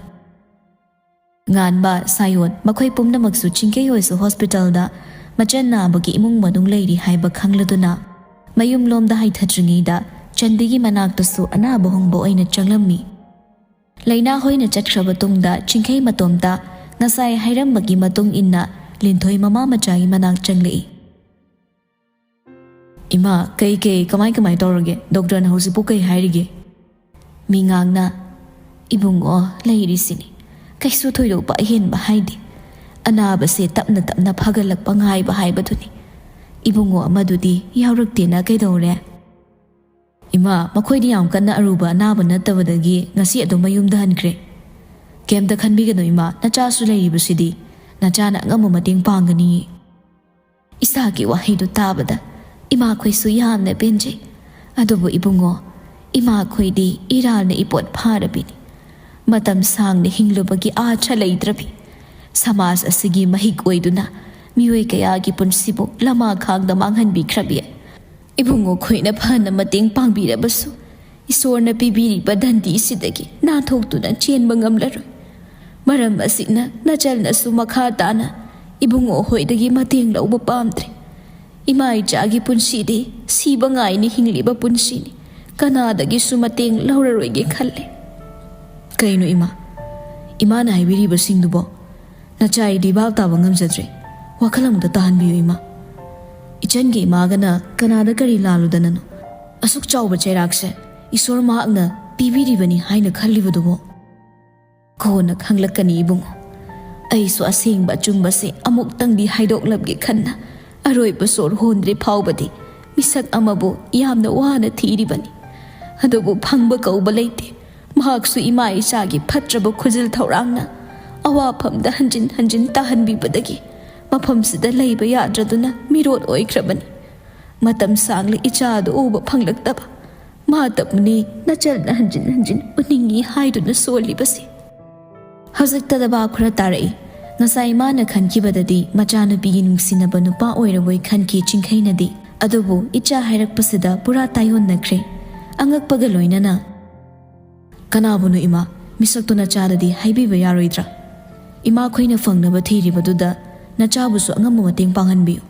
ꯉꯥꯟꯕ, ꯁꯥꯌꯣꯟ, ꯃꯈꯣꯏ ꯄꯨꯝꯅꯃꯛꯁꯨ ꯆꯤꯡꯈꯩ ꯍꯣꯏꯁꯨ ꯍꯣꯁꯄꯤꯇꯥꯜꯗ ꯃꯆꯟ ꯅꯥꯕꯒꯤ ꯏꯃꯨꯡ ꯃꯅꯨꯡ ꯂꯩꯔꯤ ꯍꯥꯏꯕ ꯈꯪꯂꯗꯨꯅ ꯃꯌꯨꯝꯂꯣꯝꯗ ꯍꯥꯏꯊꯗ꯭ꯔꯤꯉꯩꯗ ꯆꯟꯗꯤꯒꯤ ꯃꯅꯥꯛꯇꯁꯨ ꯑꯅꯥꯕ ꯍꯣꯡꯕ ꯑꯣꯏꯅ ꯆꯪꯂꯝꯃꯤ꯫ ꯂꯩꯅꯥ ꯍꯣꯏꯅ ꯆꯠꯈ꯭ꯔꯕ ꯇꯨꯡꯗ ꯆꯤꯡꯈꯩ ꯃꯇꯣꯝꯇ ꯉꯁꯥꯏ ꯍꯥꯏꯔꯝꯕꯒꯤ ꯃꯇꯨꯡ ꯏꯟꯅ ꯂꯤꯟꯊꯣꯏ ꯃꯃꯥ ꯃꯆꯥꯒꯤ ꯃꯅꯥꯛ ꯆꯪꯂꯛꯏ꯫ "ꯏꯃꯥ, ꯀꯩ ꯀꯩ ꯀꯃꯥꯏ ꯀꯃꯥꯏ ꯇꯧꯔꯒꯦ? ꯗꯣꯛꯇꯔꯅ ꯍꯧꯖꯤꯛꯄꯨ ꯀꯩ ꯍꯥꯏꯔꯤꯒꯦ?" ꯃꯤꯉꯥꯡꯅ, "ꯏꯕꯨꯡꯉꯣ, ꯂꯩꯔꯤꯁꯤꯅꯤ꯫ ꯀꯩꯁꯨ ꯊꯣꯏꯗꯣꯛꯄ ꯑꯍꯦꯟꯕ ꯍꯥꯏꯗꯦ꯫ ꯑꯅꯥꯕꯁꯦ ꯇꯞꯅ ꯇꯞꯅ ꯐꯒꯠꯂꯛꯄ ꯉꯥꯏꯕ ꯍꯥꯏꯕꯗꯨꯅꯤ꯫ ꯏꯕꯨꯡꯉꯣ ꯑꯃꯗꯨꯗꯤ ꯌꯥꯎꯔꯛꯇꯦꯅ ꯀꯩꯗꯧꯔꯦ?" "ꯏꯃꯥ, ꯃꯈꯣꯏꯗꯤ ꯌꯥꯝ ꯀꯟꯅ ꯑꯔꯨꯕ ꯑꯅꯥꯕ ꯅꯠꯇꯕꯗꯒꯤ ꯉꯁꯤ ꯑꯗꯨꯝ ꯃꯌꯨꯝꯗ ꯍꯟꯈ꯭ꯔꯦ꯫ ꯀꯩꯝꯇ ꯈꯟꯕꯤꯒꯅꯨ ꯏꯃꯥ, ꯅꯆꯥꯁꯨ ꯂꯩꯔꯤꯕꯁꯤꯗꯤ꯫ ꯅꯆꯥꯅ ꯑꯉꯝꯕ ꯃꯇꯦꯡ ꯄꯥꯡꯒꯅꯤꯌꯦ꯫" ꯏꯆꯥꯒꯤ ꯋꯥꯍꯩꯗꯨ ꯇꯥꯕꯗ ꯏꯃꯥꯈꯣꯏꯁꯨ ꯌꯥꯝꯅ ꯄꯦꯟꯖꯩ꯫ ꯑꯗꯨꯕꯨ ꯏꯕꯨꯡꯉꯣ, ꯏꯃꯥꯈꯣꯏꯗꯤ ꯏꯔꯥꯜꯅ ꯏꯄꯣꯠ ꯐꯥꯔꯕꯤꯅꯤ꯫ ꯃꯇꯝ ꯁꯥꯡꯅ ꯍꯤꯡꯂꯨꯕꯒꯤ ꯑꯥꯔꯊ ꯂꯩꯇ꯭ꯔꯕꯤ꯫ ꯁꯃꯥꯖ ꯑꯁꯤꯒꯤ ꯃꯍꯤꯛ ꯑꯣꯏꯗꯨꯅ ꯃꯤꯑꯣꯏ ꯀꯌꯥꯒꯤ ꯄꯨꯟꯁꯤꯕꯨ ꯂꯃꯥꯈꯥꯡꯗ ꯃꯥꯡꯍꯟꯕꯤꯈ꯭ꯔꯕꯤ꯫ ꯏꯕꯨꯡꯉꯣ ꯈꯣꯏꯅ ꯐꯅ ꯃꯇꯦꯡ ꯄꯥꯡꯕꯤꯔꯕꯁꯨ, ꯏꯁꯣꯔꯅ ꯄꯤꯕꯤꯔꯤꯕ ꯗꯟꯗꯤꯁꯤꯗꯒꯤ ꯅꯥꯟꯊꯣꯛꯇꯨꯅ ꯆꯦꯟꯕ ꯉꯝꯂꯔꯣꯏ꯫ ꯃꯔꯝ ꯑꯁꯤꯅ ꯅꯆꯜꯅꯁꯨ ꯃꯈꯥ ꯇꯥꯅ ꯏꯕꯨꯡꯉꯣ ꯍꯣꯏꯗꯒꯤ ꯃꯇꯦꯡ ꯂꯧꯕ ꯄꯥꯝꯗ꯭ꯔꯦ꯫ ꯏꯃꯥ ꯏꯆꯥꯒꯤ ꯄꯨꯟꯁꯤꯗꯤ ꯁꯤꯕ ꯉꯥꯏꯅ ꯍꯤꯡꯂꯤꯕ ꯄꯨꯟꯁꯤꯅꯤ꯫ ꯀꯅꯥꯗꯒꯤꯁꯨ ꯃꯇꯦꯡ ꯂꯧꯔꯔꯣꯏꯒꯦ ꯈꯜꯂꯦ꯫ "ꯀꯩꯅꯣ ꯏꯃꯥ? ꯏꯃꯥꯅ ꯍꯥꯏꯕꯤꯔꯤꯕꯁꯤꯡꯗꯨꯕꯣ? ꯅꯆꯥ ꯑꯩꯗꯤ ꯚꯥꯞ ꯇꯥꯕ ꯉꯝꯖꯗ꯭ꯔꯦ꯫ ꯋꯥꯈꯜ ꯑꯃꯗ ꯇꯥꯍꯟꯕꯤꯌꯨ ꯏꯃꯥ꯫ ꯏꯆꯟꯒꯤ ꯏꯃꯥꯒꯅ ꯀꯅꯥꯗ ꯀꯔꯤ ꯂꯥꯜꯂꯨꯗꯅꯅꯣ? ꯑꯁꯨꯛ ꯆꯥꯎꯕ ꯆꯩꯔꯥꯛꯁꯦ ꯏꯁꯣꯔ ꯃꯍꯥꯛꯅ ꯄꯤꯕꯤꯔꯤꯕꯅꯤ ꯍꯥꯏꯅ ꯈꯜꯂꯤꯕꯗꯨꯕꯣ?" "ꯀꯣꯟꯅ ꯈꯪꯂꯛꯀꯅꯤ ꯏꯕꯨꯡꯉꯣ꯫ ꯑꯩꯁꯨ ꯑꯁꯦꯡꯕ ꯑꯆꯨꯝꯕꯁꯦ ꯑꯃꯨꯛꯇꯪꯗꯤ ꯍꯥꯏꯗꯣꯛꯂꯝꯒꯦ ꯈꯟꯅ ꯑꯔꯣꯏꯕ ꯁꯣꯔ ꯍꯣꯟꯗ꯭ꯔꯤ ꯐꯥꯎꯕꯗꯤ ꯃꯤꯁꯛ ꯑꯃꯕꯨ ꯌꯥꯝꯅ ꯋꯥꯅ ꯊꯤꯔꯤꯕꯅꯤ꯫ ꯑꯗꯨꯕꯨ ꯐꯪꯕ ꯀꯧꯕ ꯂꯩꯇꯦ꯫ ꯃꯍꯥꯛꯁꯨ ꯏꯃꯥ ꯏꯆꯥꯒꯤ ꯐꯠꯇ꯭ꯔꯕ ꯈꯨꯖꯤꯜ ꯊꯧꯔꯥꯡꯅ ꯑꯋꯥꯐꯝꯗ ꯍꯟꯖꯤꯟ ꯍꯟꯖꯤꯟ ꯇꯥꯍꯟꯕꯤꯕꯗꯒꯤ ꯃꯐꯝꯁꯤꯗ ꯂꯩꯕ ꯌꯥꯗ꯭ꯔꯗꯨꯅ ꯃꯤꯔꯣꯠ ꯑꯣꯏꯈ꯭ꯔꯕꯅꯤ꯫ ꯃꯇꯝ ꯁꯥꯡꯂꯦ ꯏꯆꯥꯗꯨ ꯎꯕ ꯐꯪꯂꯛꯇꯕ꯫ ꯃꯥꯇꯕꯨꯅꯤ ꯅꯆꯜꯅ ꯍꯟꯖꯤꯟ ꯍꯟꯖꯤꯟ ꯎꯅꯤꯡꯏ ꯍꯥꯏꯗꯨꯅ ꯁꯣꯜꯂꯤꯕꯁꯤ꯫ ꯍꯧꯖꯤꯛꯇꯗ ꯚꯥꯞ ꯈꯔ ꯇꯥꯔꯛꯏ꯫ ꯉꯁꯥꯏ ꯃꯥꯅ ꯈꯟꯈꯤꯕꯗꯗꯤ ꯃꯆꯥꯅꯨꯄꯤꯒꯤ ꯅꯨꯡꯁꯤꯅꯕ ꯅꯨꯄꯥ ꯑꯣꯏꯔꯕꯣꯏ ꯈꯟꯈꯤ ꯆꯤꯡꯈꯩꯅꯗꯤ꯫ ꯑꯗꯨꯕꯨ ꯏꯆꯥ ꯍꯥꯏꯔꯛꯄꯁꯤꯗ ꯄꯨꯔꯥ ꯇꯥꯏꯑꯣꯟꯅꯈ꯭ꯔꯦ꯫ ꯑꯉꯛꯄꯒ ꯂꯣꯏꯅꯅ, "ꯀꯅꯥꯕꯨꯅꯣ ꯏꯃꯥ? ꯃꯤꯁꯛꯇꯣ ꯅꯆꯥꯗꯗꯤ ꯍꯥꯏꯕꯤꯕ ꯌꯥꯔꯣꯏꯗ꯭ꯔꯥ? ꯏꯃꯥꯈꯣꯏꯅ ꯐꯪꯅꯕ ꯊꯤꯔꯤꯕꯗꯨꯗ ꯅꯆꯥꯕꯨꯁꯨ ꯑꯉꯝꯕ ꯃꯇꯦꯡ ꯄꯥꯡꯍꯟꯕꯤꯌꯨ"꯫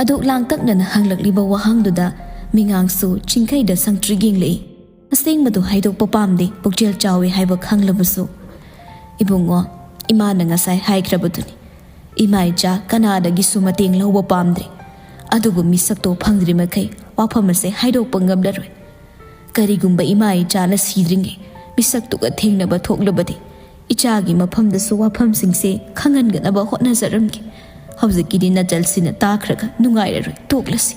ꯑꯗꯨꯛ ꯂꯥꯡꯇꯛꯅꯅ ꯍꯪꯂꯛꯂꯤꯕ ꯋꯥꯍꯪꯗꯨꯗ ꯃꯤꯉꯥꯡꯁꯨ ꯆꯤꯡꯈꯩꯗ ꯁꯪꯇ꯭ꯔꯤꯛ ꯌꯦꯡꯂꯛꯏ꯫ ꯑꯁꯦꯡꯕꯗꯨ ꯍꯥꯏꯗꯣꯛꯄ ꯄꯥꯝꯗꯦ, ꯄꯨꯛꯆꯦꯜ ꯆꯥꯎꯏ ꯍꯥꯏꯕ ꯈꯪꯂꯕꯁꯨ꯫ "ꯏꯕꯨꯡꯉꯣ, ꯏꯃꯥꯅ ꯉꯁꯥꯏ ꯍꯥꯏꯈ꯭ꯔꯕꯗꯨꯅꯤ, ꯏꯃꯥ ꯏꯆꯥ ꯀꯅꯥꯗꯒꯤꯁꯨ ꯃꯇꯦꯡ ꯂꯧꯕ ꯄꯥꯝꯗ꯭ꯔꯤ꯫ ꯑꯗꯨꯕꯨ ꯃꯤꯁꯛꯇꯣ ꯐꯪꯗ꯭ꯔꯤ ꯃꯈꯩ ꯋꯥꯐꯝ ꯑꯁꯦ ꯍꯥꯏꯗꯣꯛꯄ ꯉꯝꯂꯔꯣꯏ꯫ ꯀꯔꯤꯒꯨꯝꯕ ꯏꯃꯥ ꯏꯆꯥꯅ ꯁꯤꯗ꯭ꯔꯤꯉꯩ ꯃꯤꯁꯛꯇꯨꯒ ꯊꯦꯡꯅꯕ ꯊꯣꯛꯂꯕꯗꯤ, ꯏꯆꯥꯒꯤ ꯃꯐꯝꯗꯁꯨ ꯋꯥꯐꯝꯁꯤꯡꯁꯦ ꯈꯪꯍꯟꯒꯅꯕ ꯍꯣꯠꯅꯖꯔꯝꯒꯦ꯫ ꯍꯧꯖꯤꯛꯀꯤꯗꯤ ꯅꯆꯜꯁꯤꯅ ꯇꯥꯈ꯭ꯔꯒ ꯅꯨꯡꯉꯥꯏꯔꯔꯣꯏ, ꯇꯣꯛꯂꯁꯤ"꯫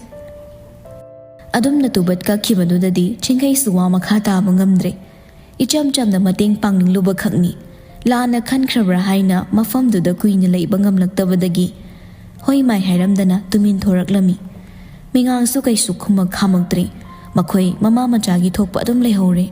ꯑꯗꯨꯝꯅ ꯇꯨꯕꯠ ꯀꯛꯈꯤꯕꯗꯨꯗꯗꯤ ꯆꯤꯡꯈꯩꯁꯨ ꯋꯥ ꯃꯈꯥ ꯇꯥꯕ ꯉꯝꯗ꯭ꯔꯦ꯫ ꯏꯆꯝ ꯆꯝꯅ ꯃꯇꯦꯡ ꯄꯥꯡꯅꯤꯡꯂꯨꯕ ꯈꯛꯅꯤ꯫ ꯂꯥꯟꯅ ꯈꯟꯈ꯭ꯔꯕ꯭ꯔꯥ ꯍꯥꯏꯅ ꯃꯐꯝꯗꯨꯗ ꯀꯨꯏꯅ ꯂꯩꯕ ꯉꯝꯂꯛꯇꯕꯗꯒꯤ ꯍꯣꯏ ꯃꯥꯏ ꯍꯥꯏꯔꯝꯗꯅ ꯇꯨꯃꯤꯟ ꯊꯣꯔꯛꯂꯝꯃꯤ꯫ ꯃꯤꯉꯥꯡꯁꯨ ꯀꯩꯁꯨ ꯈꯨꯝꯃꯛ ꯈꯥꯝꯃꯛꯇ꯭ꯔꯦ꯫ ꯃꯈꯣꯏ ꯃꯃꯥ ꯃꯆꯥꯒꯤ ꯊꯣꯛꯄ ꯑꯗꯨꯝ ꯂꯩꯍꯧꯔꯦ꯫